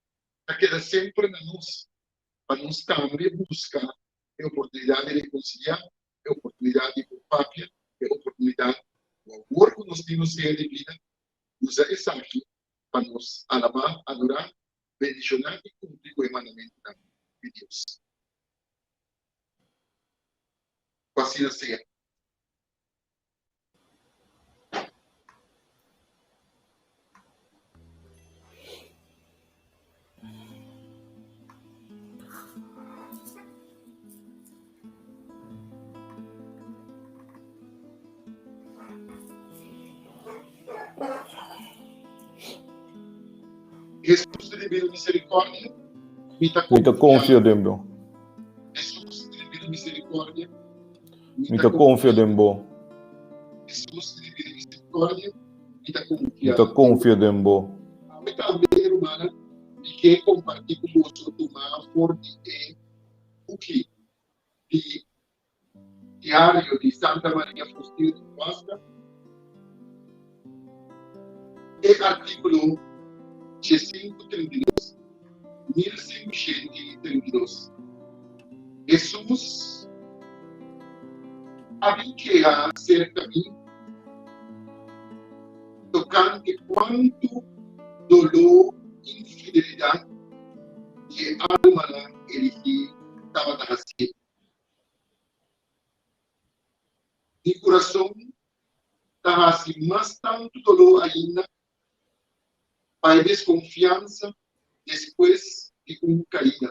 ta keda semper na nos pa nos tambe buska e oportunidat di rekonsiliá, e oportunidat di por papia, e oportunidat ku awor ku nos tin nos sea di bida, usa esaki pa nos alabá, adorá, bendishoná i kumpli ku e mandamentunan di Dios. Ku asina sea. Hesus di divino misericordia, mi ta Mi ta confia den bo. Hesus di divino misericordia, Mi ta confia den bo. Hesus di divino misericordia, mi ta confia. Mi ta confia den bo. Awe tambe, rumannan, mi ke comparti cu boso tuma for di e buki di Diario di Santa Maria Faustina di Kowalska, e artíkulo 532, 1532. Hesus a bin keha serka mi tokante kuantu doló infidelidat di e almanan eligí tabata hasié. Mi kurason ta hasi mas tantu doló ainda pa e deskonfiansa despues di un kaida.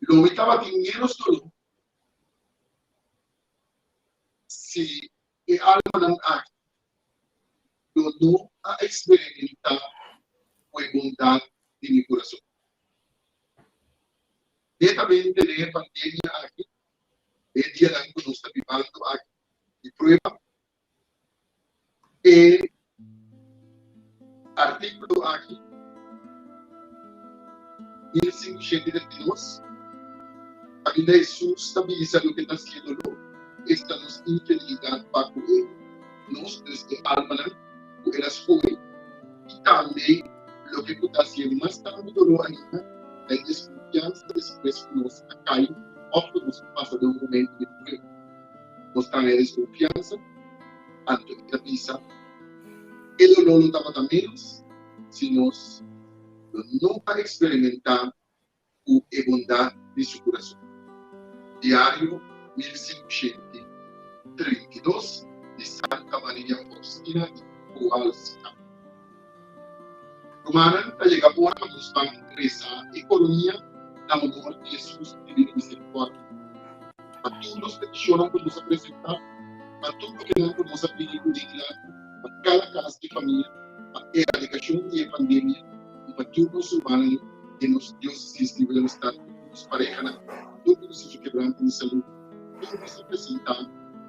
Lo mi tabatin ménos doló si e almanan aki lo no a eksperimentá ku e bondat di mi kurason. Netamente den e pandemia aki, den e dianan ku nos ta bibando aki di prueba, E artíkulo aki, 1532, kaminda Hesus ta bisa loke ta hasié doló, esta nos infidelidat pa ku e nos, dus e almanan ku el a skohe, i tambe loke ku ta hasié mas tantu doló ainda ta e deskonfiansa despues ku nos a kai òf ku nos a pasa den un momentu di prueba. Nos ta haña deskonfiansa, anto e ta bisa, E doló lo tabata ménos si nos lo no a eksperimentá ku e bondat di su kurason. Diario 1532 di Santa Maria Faustina di Kowalska. Rumannan, ta yega ora pa nos ban resa e koronia na honor di Hesus Divino Miserikòrdia. Pa tur nos petishonnan ku nos a presentá, pa tur lokenan ku nos a pidi ku den dilanti, pa kada kas di famia, pa eradikashon di e pandemia i pa tur nos rumannan den nos diósesis di Willemstad ku nos parehanan, tur ku ta sufri kebranto di salú, tur nos ta presentá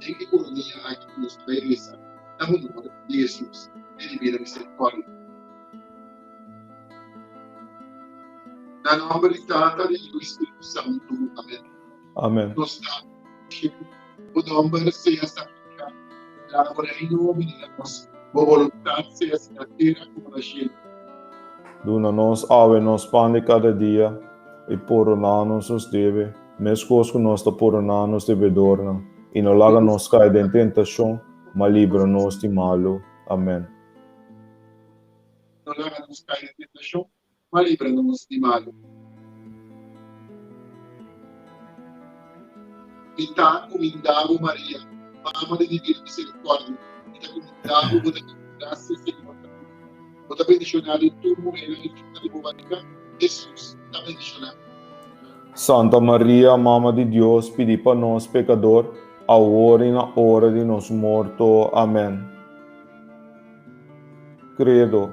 den e koronia aki ku nos ta bai resa. Na honor di Hesus di Divina Misericordia. Na nomber di Tata, di Yu i Spiritu Santu. Amen. Amen. Nos Tata den shelu, bo nomber sea santifiká, laga bo reino bini na nos, bo boluntat sea hasi na tera komo na shelu. Duna nos awe nos pan di kada dia, i pordoná nos nos debe, meskos ku nos ta pordoná nos debedornan, i no laga nos kai den tentashon, ma libra nos di malu. Amen. No laga nos kai den tentashon, ma libra nos di malu. Mi ta kumindá bo, Maria, Mama di Divino Miserikòrdia, mi ta kumindá bo, bo ta duna grasia, Señor ta ku bo. Bo ta bendishoná den tur muhernan i fruta di bo barika, Hesus, ta bendishoná. Santa Maria, Mama di Dios, pidi pa nos pekador, awor i na ora di nos morto. Amen. Credo.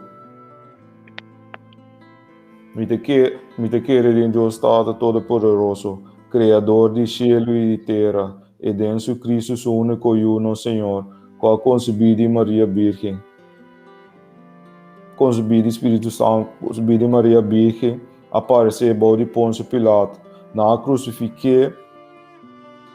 Mi ta ke, mi ta kere den Dios Tata Todopoderoso, Kreador di shelu i di tera, i den Su Cristo Su úniko Yu, nos Señor, ku a konsebí di Maria Bírgen, konsebí di Spiritu Santu, konsebí di Maria Bírgen, a paresé bou di Ponsio Pilato, nan a krusifik'é,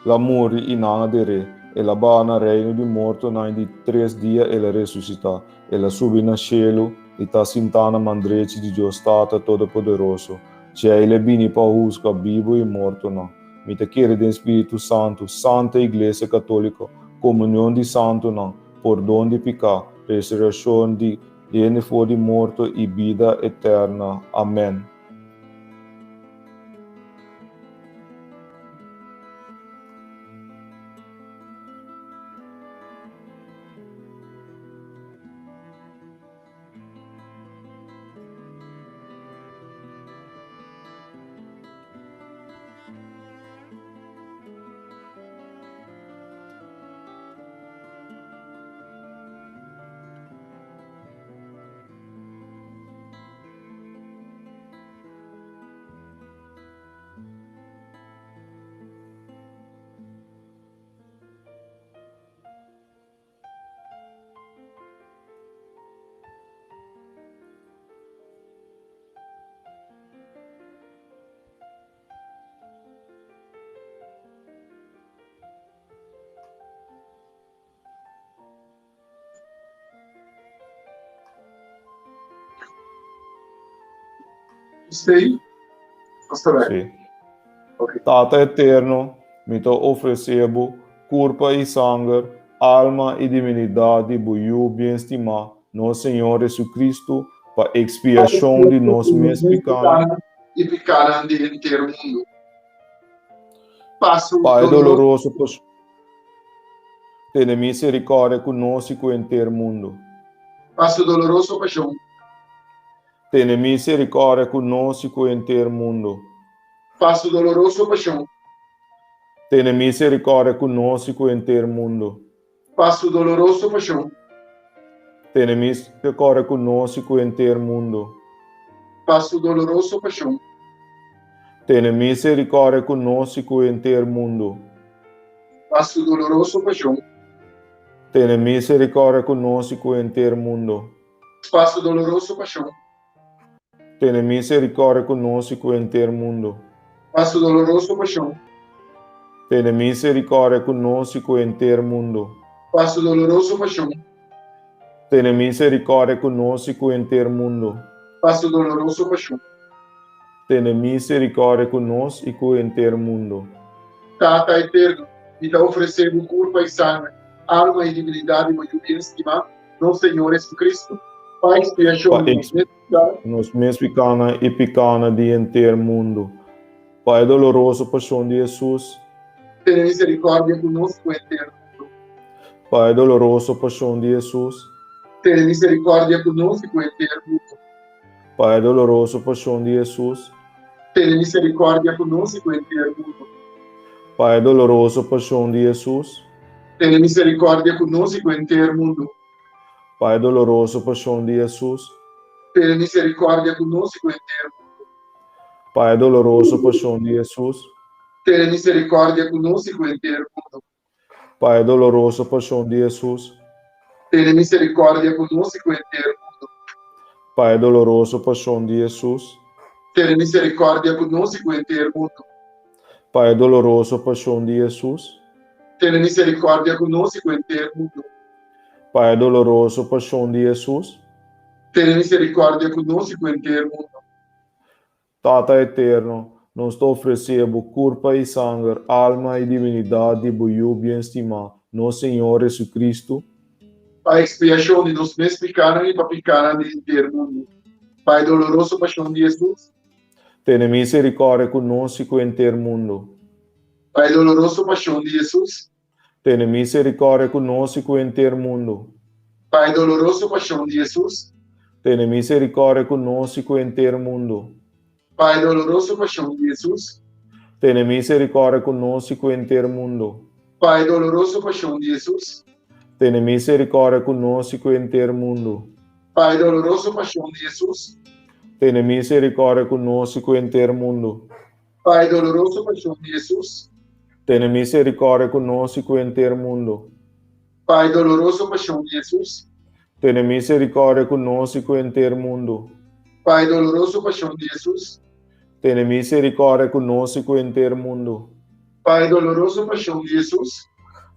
el a muri i nan a der'é. El a baha na reino di mortonan i di tres dia el a resusitá. El a subi na shelu i ta sintá na man drechi di Dios Tata Todopoderoso. Djei el a bini pa husga bibu i mortonan. Mi ta kere den Spiritu Santu, Santa Iglesia Katóliko, komunion di santunan, pordon di piká, resurekshon di hende for di morto i bida eterna. Amèn. Stay, nos ta bai. Sí. Tata Eterno, mi ta ofresé Bo kurpa i sanger, alma i divinidat di Bo Yu bien stimá, nos Señor Jesucristo, pa ekspiashon di nos mes pikánan i pikánan di henter mundu. Pa su Pa e doloroso pashon. Tene miserikòrdia ku nos i ku henter mundu. Pa su doloroso pashon. Tene miserikòrdia ku nos i ku henter mundu. Pa su doloroso pashon. Tene miserikòrdia ku nos i ku henter mundu. Pa su doloroso pashon. Tene miserikòrdia ku nos i ku henter mundu. Pa su doloroso pashon. Tene miserikòrdia ku nos i ku henter mundu. Pa su doloroso pashon. Tene miserikòrdia ku nos i ku henter mundu. Pa su doloroso pashon. Tene miserikòrdia ku nos i ku henter mundu. Pa su doloroso pashon. Tene miserikòrdia ku nos i ku henter mundu. Pa su doloroso pashon. Tene miserikòrdia ku nos i ku henter mundu. Pa su doloroso pashon. Tene miserikòrdia ku nos i ku henter mundu. Tata Eterno, mi ta ofresé Bo kurpa i sanger, alma i divinidat di Bo Yu bien stimá, Nos Señor Jesucristo, pa expiacion di nos mes picanan. Nos mes picanan i picanan di henter mundu. Pa e doloroso pasion di Jesus. Tene misericordia cu nos cu henter mundu. Pa e doloroso pasion di Jesus. Tene misericordia cu nos i cu henter mundu. Pa e doloroso pasion di Jesus. Tene misericordia cu nos i cu henter mundu. Pa e doloroso pasion di Jesus. Tene misericordia cu nos i cu henter mundu. Pa e doloroso pasion di Jesus. Tene misericordia cu nos i cu henter mundu. Pa e doloroso pasion di Jesus. Tene misericordia cu nos i cu henter mundu. Pa e doloroso pasion di Jesus. Tene misericordia cu nos i cu henter mundu. Pa e doloroso pasion di Jesus. Tene misericordia cu nos i cu henter mundu. Pa e doloroso pasion di Jesus. Tene misericordia cu nos i cu henter mundu. Pa e doloroso pasion di Jesus. Tene misericordia cu nos i cu henter mundu. Tata Eterno, nos ta ofresé Bo kurpa i sanger, alma i divinidat di Bo Yu bien stimá, nos Señor Jesucristo, Pa ekspiashon di nos mes pikánan i pa pikánan di henter mundu. Pa e doloroso pashon di Jesus. Tene miserikòrdia ku nos i ku henter mundu. Pa e doloroso pashon di Jesus. Tene miserikòrdia ku nos i ku henter mundu. Pa e doloroso pashon di Jesus. Tene miserikòrdia ku nos i ku henter mundu. Pa e doloroso pashon di Jesus. Tene miserikòrdia ku nos i ku henter mundu. Pa e doloroso pashon di Jesus. Tene miserikòrdia ku nos i ku henter mundu. Pa e doloroso pashon di Jesus. Tene miserikòrdia ku nos i ku henter mundu. Pa e doloroso pashon di Hesus. Tene miserikòrdia ku nos i ku henter mundu. Pa e doloroso pashon di Hesus. Tene miserikòrdia ku nos i ku henter mundu. Pa e doloroso pashon di Hesus. Tene miserikòrdia ku nos i ku henter mundu. Pa e doloroso pashon di Hesus.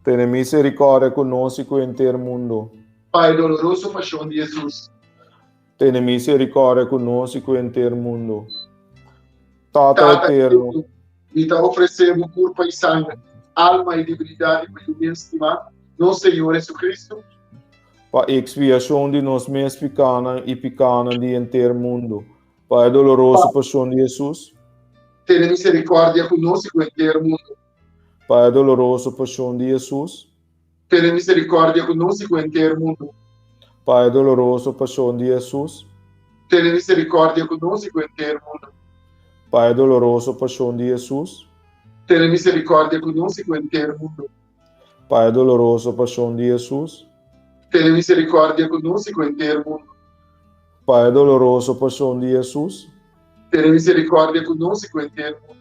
Tene miserikòrdia ku nos i ku henter mundu. Pa e doloroso pashon di Hesus. Tene miserikòrdia ku nos i ku henter mundu. Tata Tata Eterno. Eterno, mi ta ofresé Bo kurpa i sanger, alma i divinidat di Bo Yu bien stimá, nos Señor Jesucristo, Pa ekspiashon di nos mes pikánan i pikánan di henter mundu. Pa e doloroso pashon di Hesus. Tene miserikòrdia ku nos i ku henter mundu. Pa e doloroso pashon di Hesus. Tene miserikòrdia ku nos i ku henter mundu. Pa e doloroso pashon di Hesus. Tene miserikòrdia ku nos i ku henter mundu. Pa e doloroso pashon di Hesus. Tene miserikòrdia ku nos i ku henter mundu. Pa e doloroso pashon di Hesus. Tene miserikòrdia ku nos i ku henter mundu. Pa e doloroso pashon di Hesus. Tene miserikòrdia ku nos i ku henter mundu.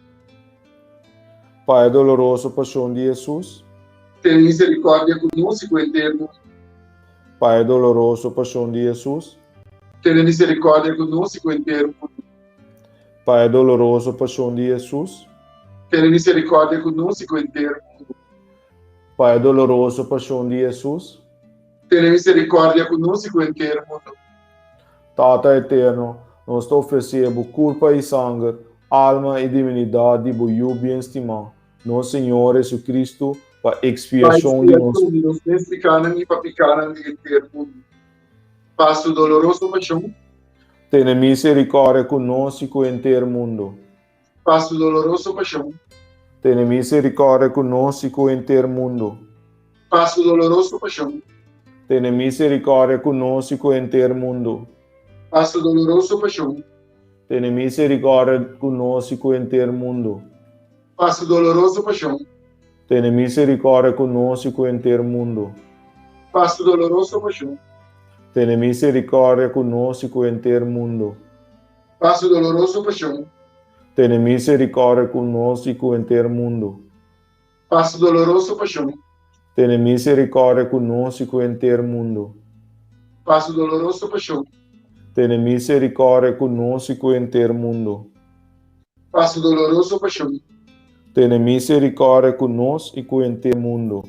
Pa e doloroso pashon di Hesus. Tene miserikòrdia ku nos i ku henter mundu. Pa e doloroso pashon di Hesus. Tene miserikòrdia ku nos i ku henter mundu. Pa e doloroso pashon di Hesus. Tene miserikòrdia ku nos i ku henter mundu. Pa e doloroso pashon di Hesus. Tene miserikòrdia ku nos i ku henter mundu. Tata Eterno, nos ta ofresé Bo kurpa i sanger, Alma i Divinidat di bo Yu bien stimá, nos Señor Jesucristo, pa ekspiashon di nos. Pa ekspiashon di nos mes pikánan i pa pikánan di henter mundu. Pa su doloroso pashon. Tene miserikòrdia ku nos i ku henter mundu. Pa su doloroso pashon. Tene miserikòrdia ku nos i ku henter mundu. Pa su doloroso pashon. Tene miserikòrdia ku nos i ku henter mundu. Pa su doloroso pashon. Tene miserikòrdia ku nos i ku henter mundu. Pa su doloroso pashon. Tene miserikòrdia ku nos i ku henter mundu. Pa su doloroso pashon. Tene miserikòrdia ku nos i ku henter mundu. Pa su doloroso pashon. Tene miserikòrdia ku nos i ku henter mundu. Pa su doloroso pashon. Tene miserikòrdia ku nos i ku henter mundu. Pa su doloroso pashon. Tene miserikòrdia ku nos i ku henter mundu. Pa su doloroso pashon. Tene miserikòrdia ku nos i ku henter mundu.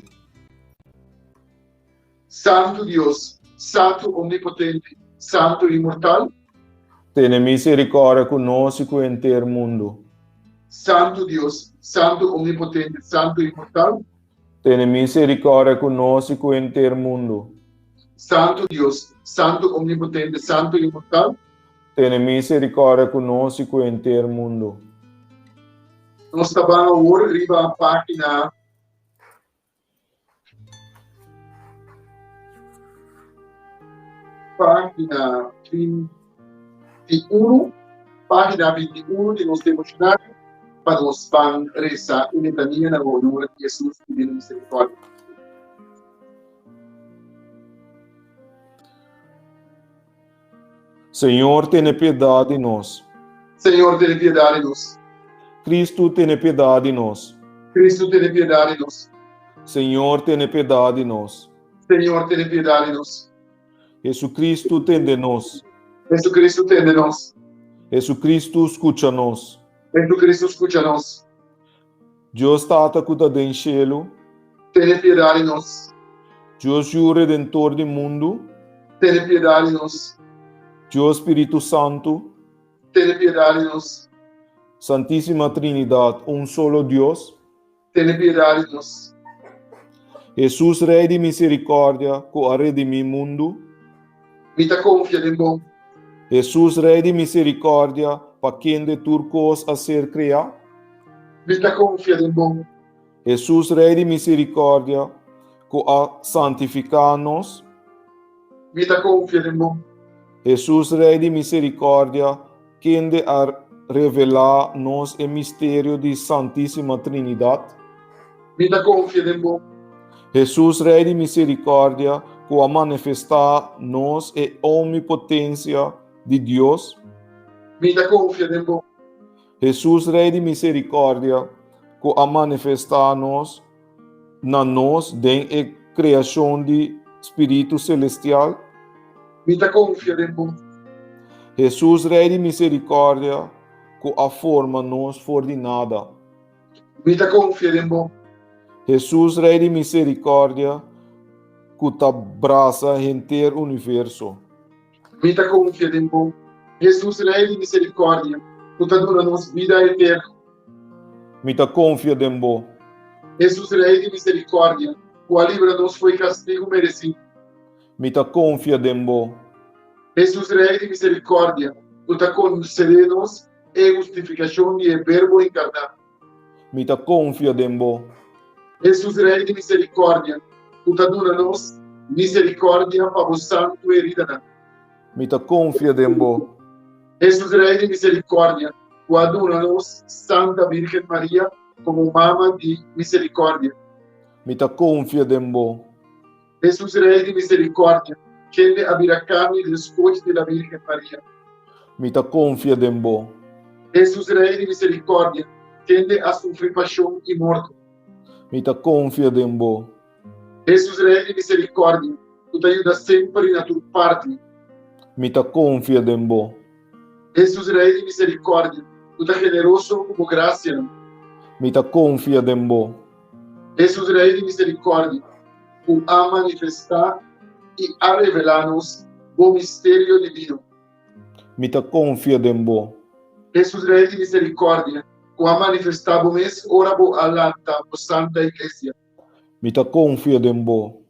Santu Dios, Santu Omnipotente, Santu Inmortal. Tene miserikòrdia ku nos i ku henter mundu. Santu Dios, Santu Omnipotente, Santu Inmortal. Tene miserikòrdia ku nos i ku henter mundu. Santu Dios, Santu Omnipotente, Santu Inmortal. Tene miserikòrdia ku nos i ku henter mundu. Nos ta ban awor riba página. Página 21, página 21 di nos devocionario, pa nos ban reza e litania na honor di Jesus Divino Misericordia. Señor tene piedad di nos. Señor tene piedad di nos. Cristo tene piedad di nos. Cristo tene piedad di nos. Señor tene piedad di nos. Señor tene piedad di nos. Jesucristo tende nos. Jesucristo tende nos. Jesucristo scucha nos. Jesucristo scucha nos. Dios Tata ku ta den shelu. Tene piedat di nos. Dios Yu Redentor di mundu. Tene piedat di nos. Dios Spiritu Santu. Tene piedat di nos. Santisima Trinidat, un solo Dios. Tene piedat di nos. Hesus Rei di misericordia ku a redimi mundu. Mi ta konfia den bo. Hesus Rei di misericordia pa kende tur kos a ser kreá. Mi ta konfia den bo. Hesus Rei di misericordia ku a santifiká nos. Mi ta konfia den bo. Hesus Rei di misericordia kende a revelá nos e misterio di Santísima Trinidat. Mi ta konfia den bo. Hesus Rei di misericordia ku a manifestá nos e omnipotensia di Dios. Mi ta konfia den bo. Hesus Rei di misericordia ku a manifestá nos na nos den e kreashon di spiritu selestial. Mi ta konfia den bo. Hesus Rei di misericordia ku a forma nos for di nada. Mi ta konfia den bo. Hesus Rei di misericordia ku ta brasa henter universo. Mi ta konfia den bo. Hesus Rei di misericordia ku ta duna nos bida eterno. Mi ta konfia den bo. Hesus Rei di misericordia ku a libra nos fo'i kastigu meresí. Mi ta konfia den bo. Hesus Rei di misericordia ku ta konsede nos e hustifikashon di e Verbo enkarná. Mi ta konfia den bo. Hesus Rei di misericordia, ku ta duna nos misericordia pa bo santu heridanan. Mi ta konfia den bo. Hesus Rei di misericordia, ku a duna nos Santa Virgen Maria komo Mama di Misericordia. Mi ta konfia den bo. Hesus Rei di misericordia, kende a bira carni den skochi di la Virgen Maria. Mi ta confia den bo. Hesus Rei di misericordia, kende a sufri pasion i morto. Mi ta confia den bo. Hesus Rei di misericordia, ku ta yuda semper i na tur parti. Mi ta confia den bo. Hesus Rei di misericordia, ku ta generoso ku bo gracianan. Mi ta confia den bo. Hesus Rei di misericordia, ku a manifestá i a revelá nos bo misterio divino. Mi ta konfia den bo. Hesus Rei di misericordia, cu a manifesta bo mes ora bo a lanta bo Santa Iglesia. Mi ta confia den bo.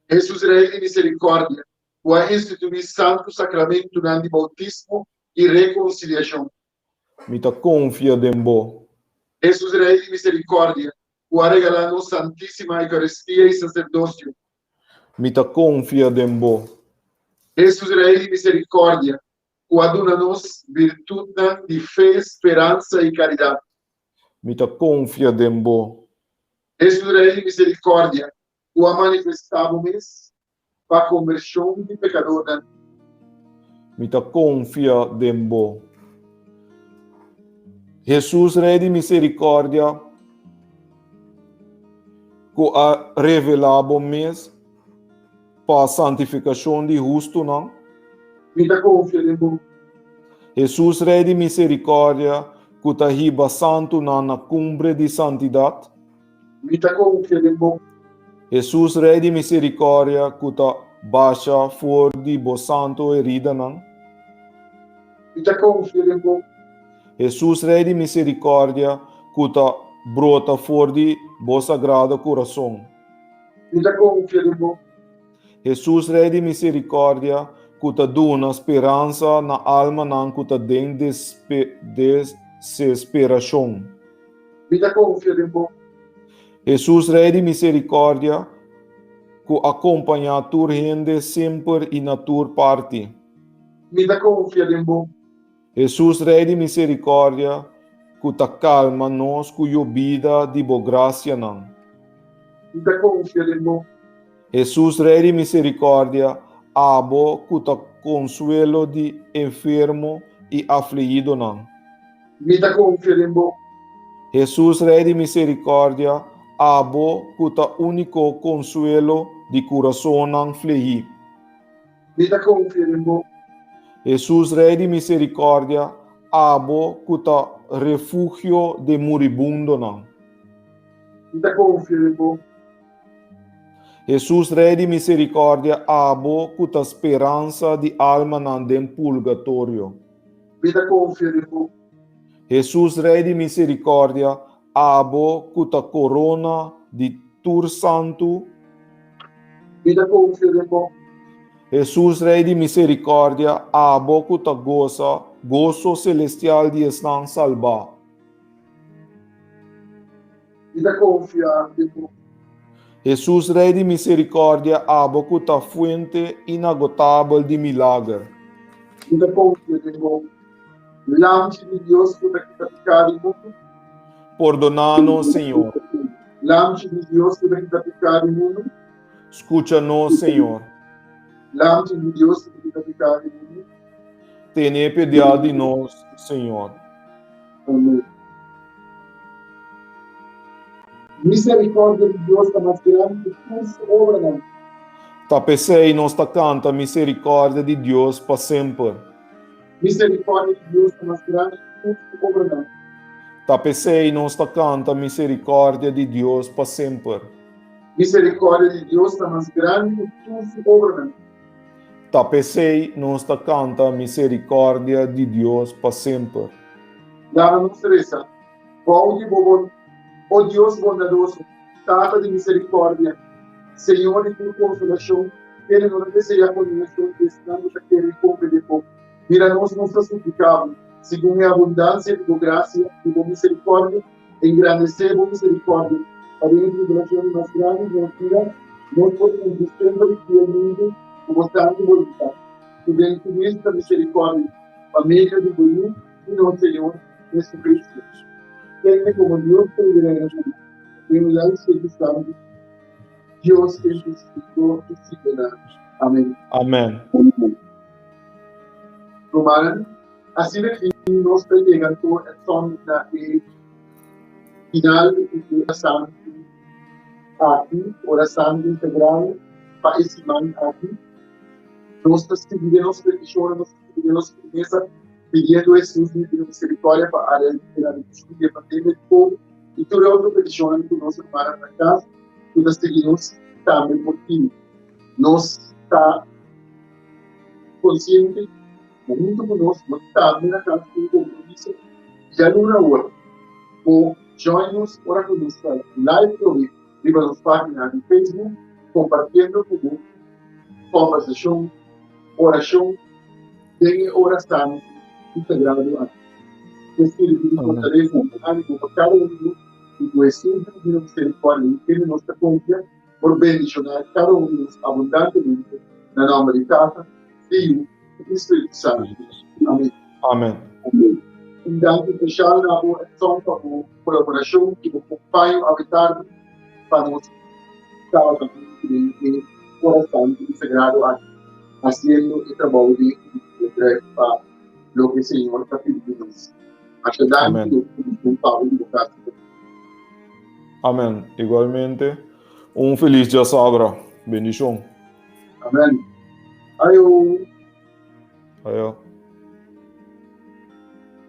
Hesus Rei di misericordia, cu a institui Santo Sacramentonan di bautismo y reconciliacion. Mi ta confia den bo. Hesus Rei di misericordia, cu a regala nos Santisima Eucaristia y Sacerdocio. Mi ta confia den bo. Hesus Rei di misericordia, ku a duna nos birtutnan di fe, speransa i karidat. Mi ta konfia den bo. Hesus Rei di miserikòrdia, ku a manifestá bo mes pa kombershon di pekadornan. Mi ta konfia den bo. Hesus Rei di miserikòrdia, ku a revelá bo mes Pa santifikashon di hustunan. Mi ta konfia den bo. Hesus Rei di miserikòrdia ku ta hiba santunan na kumbre di santidat. Mi ta konfia den bo. Hesus Rei di miserikòrdia ku ta basha for di bo santu heridanan. Mi ta konfia den bo. Hesus Rei di miserikòrdia ku ta brota for di bo sagrado kurason. Mi ta konfia den bo. Hesus Rei di miserikòrdia ku ta duna speransa na almanan ku ta den desesperashon. Mi ta konfia den bo. Hesus Rei di miserikòrdia ku a kompañá tur hende semper i na tur parti. Mi ta konfia den bo. Hesus Rei di miserikòrdia ku ta kalma nos ku yobida di bo grasianan. Mi ta konfia den bo. Hesus Rei di miserikòrdia, abo ku ta konsuelo di enfermo i afligidonan. Mi ta konfia den bo. Hesus Rei di miserikòrdia, abo ku ta úniko konsuelo di kurasonnan flehí. Mi ta konfia den bo. Hesus Rei di miserikòrdia, abo ku ta refugio di muribundonan. Mi ta konfia den bo. Hesus Rei di miserikòrdia, abo ku ta speransa di almanan den purgatorio. Mi ta konfia den bo. Hesus Rei di miserikòrdia, abo ku ta korona di tur santu. Mi ta konfia den bo. Hesus Rei di miserikòrdia, abo ku ta gosa goso selestial di esnan salbá. Mi ta konfia den bo. Hesus Rei di miserikòrdia, abo ku ta fuente inagotabel di milager. Mi ta konfia den bo. Lamchi di Dios ku ta kita piká di mundu. Pordoná nos, Señor. Lamchi di Dios ku ta kita piká di mundu. Skucha nos, Señor. Lamchi di Dios ku ta kita piká di mundu. Tene piedad di nos, Señor. Amén. Misericordia di Dios ta mas grandi ku tur su obranan. Ta p'esei nos ta kanta misericordia di Dios pa semper. Misericordia di Dios ta mas grandi ku tur su obranan. Ta p'esei nos ta kanta misericordia di Dios pa semper. Misericordia di Dios ta mas grandi ku tur su obranan. Ta p'esei nos ta kanta misericordia di Dios pa semper. Laga nos resa. Bou di bo bon, o Dios bondadoso, Tata di misericordia, Señor di tur consolacion, kende no ta desea condenacion di esnan cu ta kere i confia den bo. Mira nos, nos ta suplica bo, segun e abundancia di bo gracia i bo misericordia, engrandece bo misericordia, pa den e tribulacion di mas grandi di nos bida, nos por cumpli semper i fielmente cu bo santu boluntad, cu den su mes ta misericordia, pa medio di bo Yu i nos Señor Jesucristo, kende como Dios ta i reina cu bo den unidad di Spiritu Santu, Dios den su siglo di siglonan. Amen. Amen. Rumannan, asina ki nos ta yega anto e son na e final di e ora santu aki, ora santu sagrado pa e siman aki. Nos ta sigui den nos petishonnan, nos ta sigui den nos firmesa, pidiendo Hesus di misericordia pa área di eradicacion di e pandemia di covid i tur e otro petishonnan ku nos hermana na kas ku ta sigui nos tambe por pidi. Nos ta konsiente. Ma huntu ku nos, bo tambe na kas tin un kompromiso djaluna awor. Bo join nos ora ku nos ta live promé riba nos página di Facebook kompartiendo ku bo kòmbersashon, orashon den e ora santu i sagrado aki. Ku e spiritu di fortalesa i ánimo pa kada un di nos i ku Hesus di Divino Miserikòrdia i kende nos ta konfia por bendishoná kada un di nos abundantemente na nòmber di Tata, Fiu i Spiritu Santu. Amén. Amén. Un danki spesial na bo Edson pa bo kolaborashon i bo kompaño awe tardi pa nos tabata huntu den e ora santu i sagrado aki hasiendo e trabou di bedrijf pa loke Señor ta pidi di nos. Masha danki Amén. i un pabo di bo kas. Amén. Igualmente, un feliz djasabra. Bendishon. Amén. Ayo. Ayo.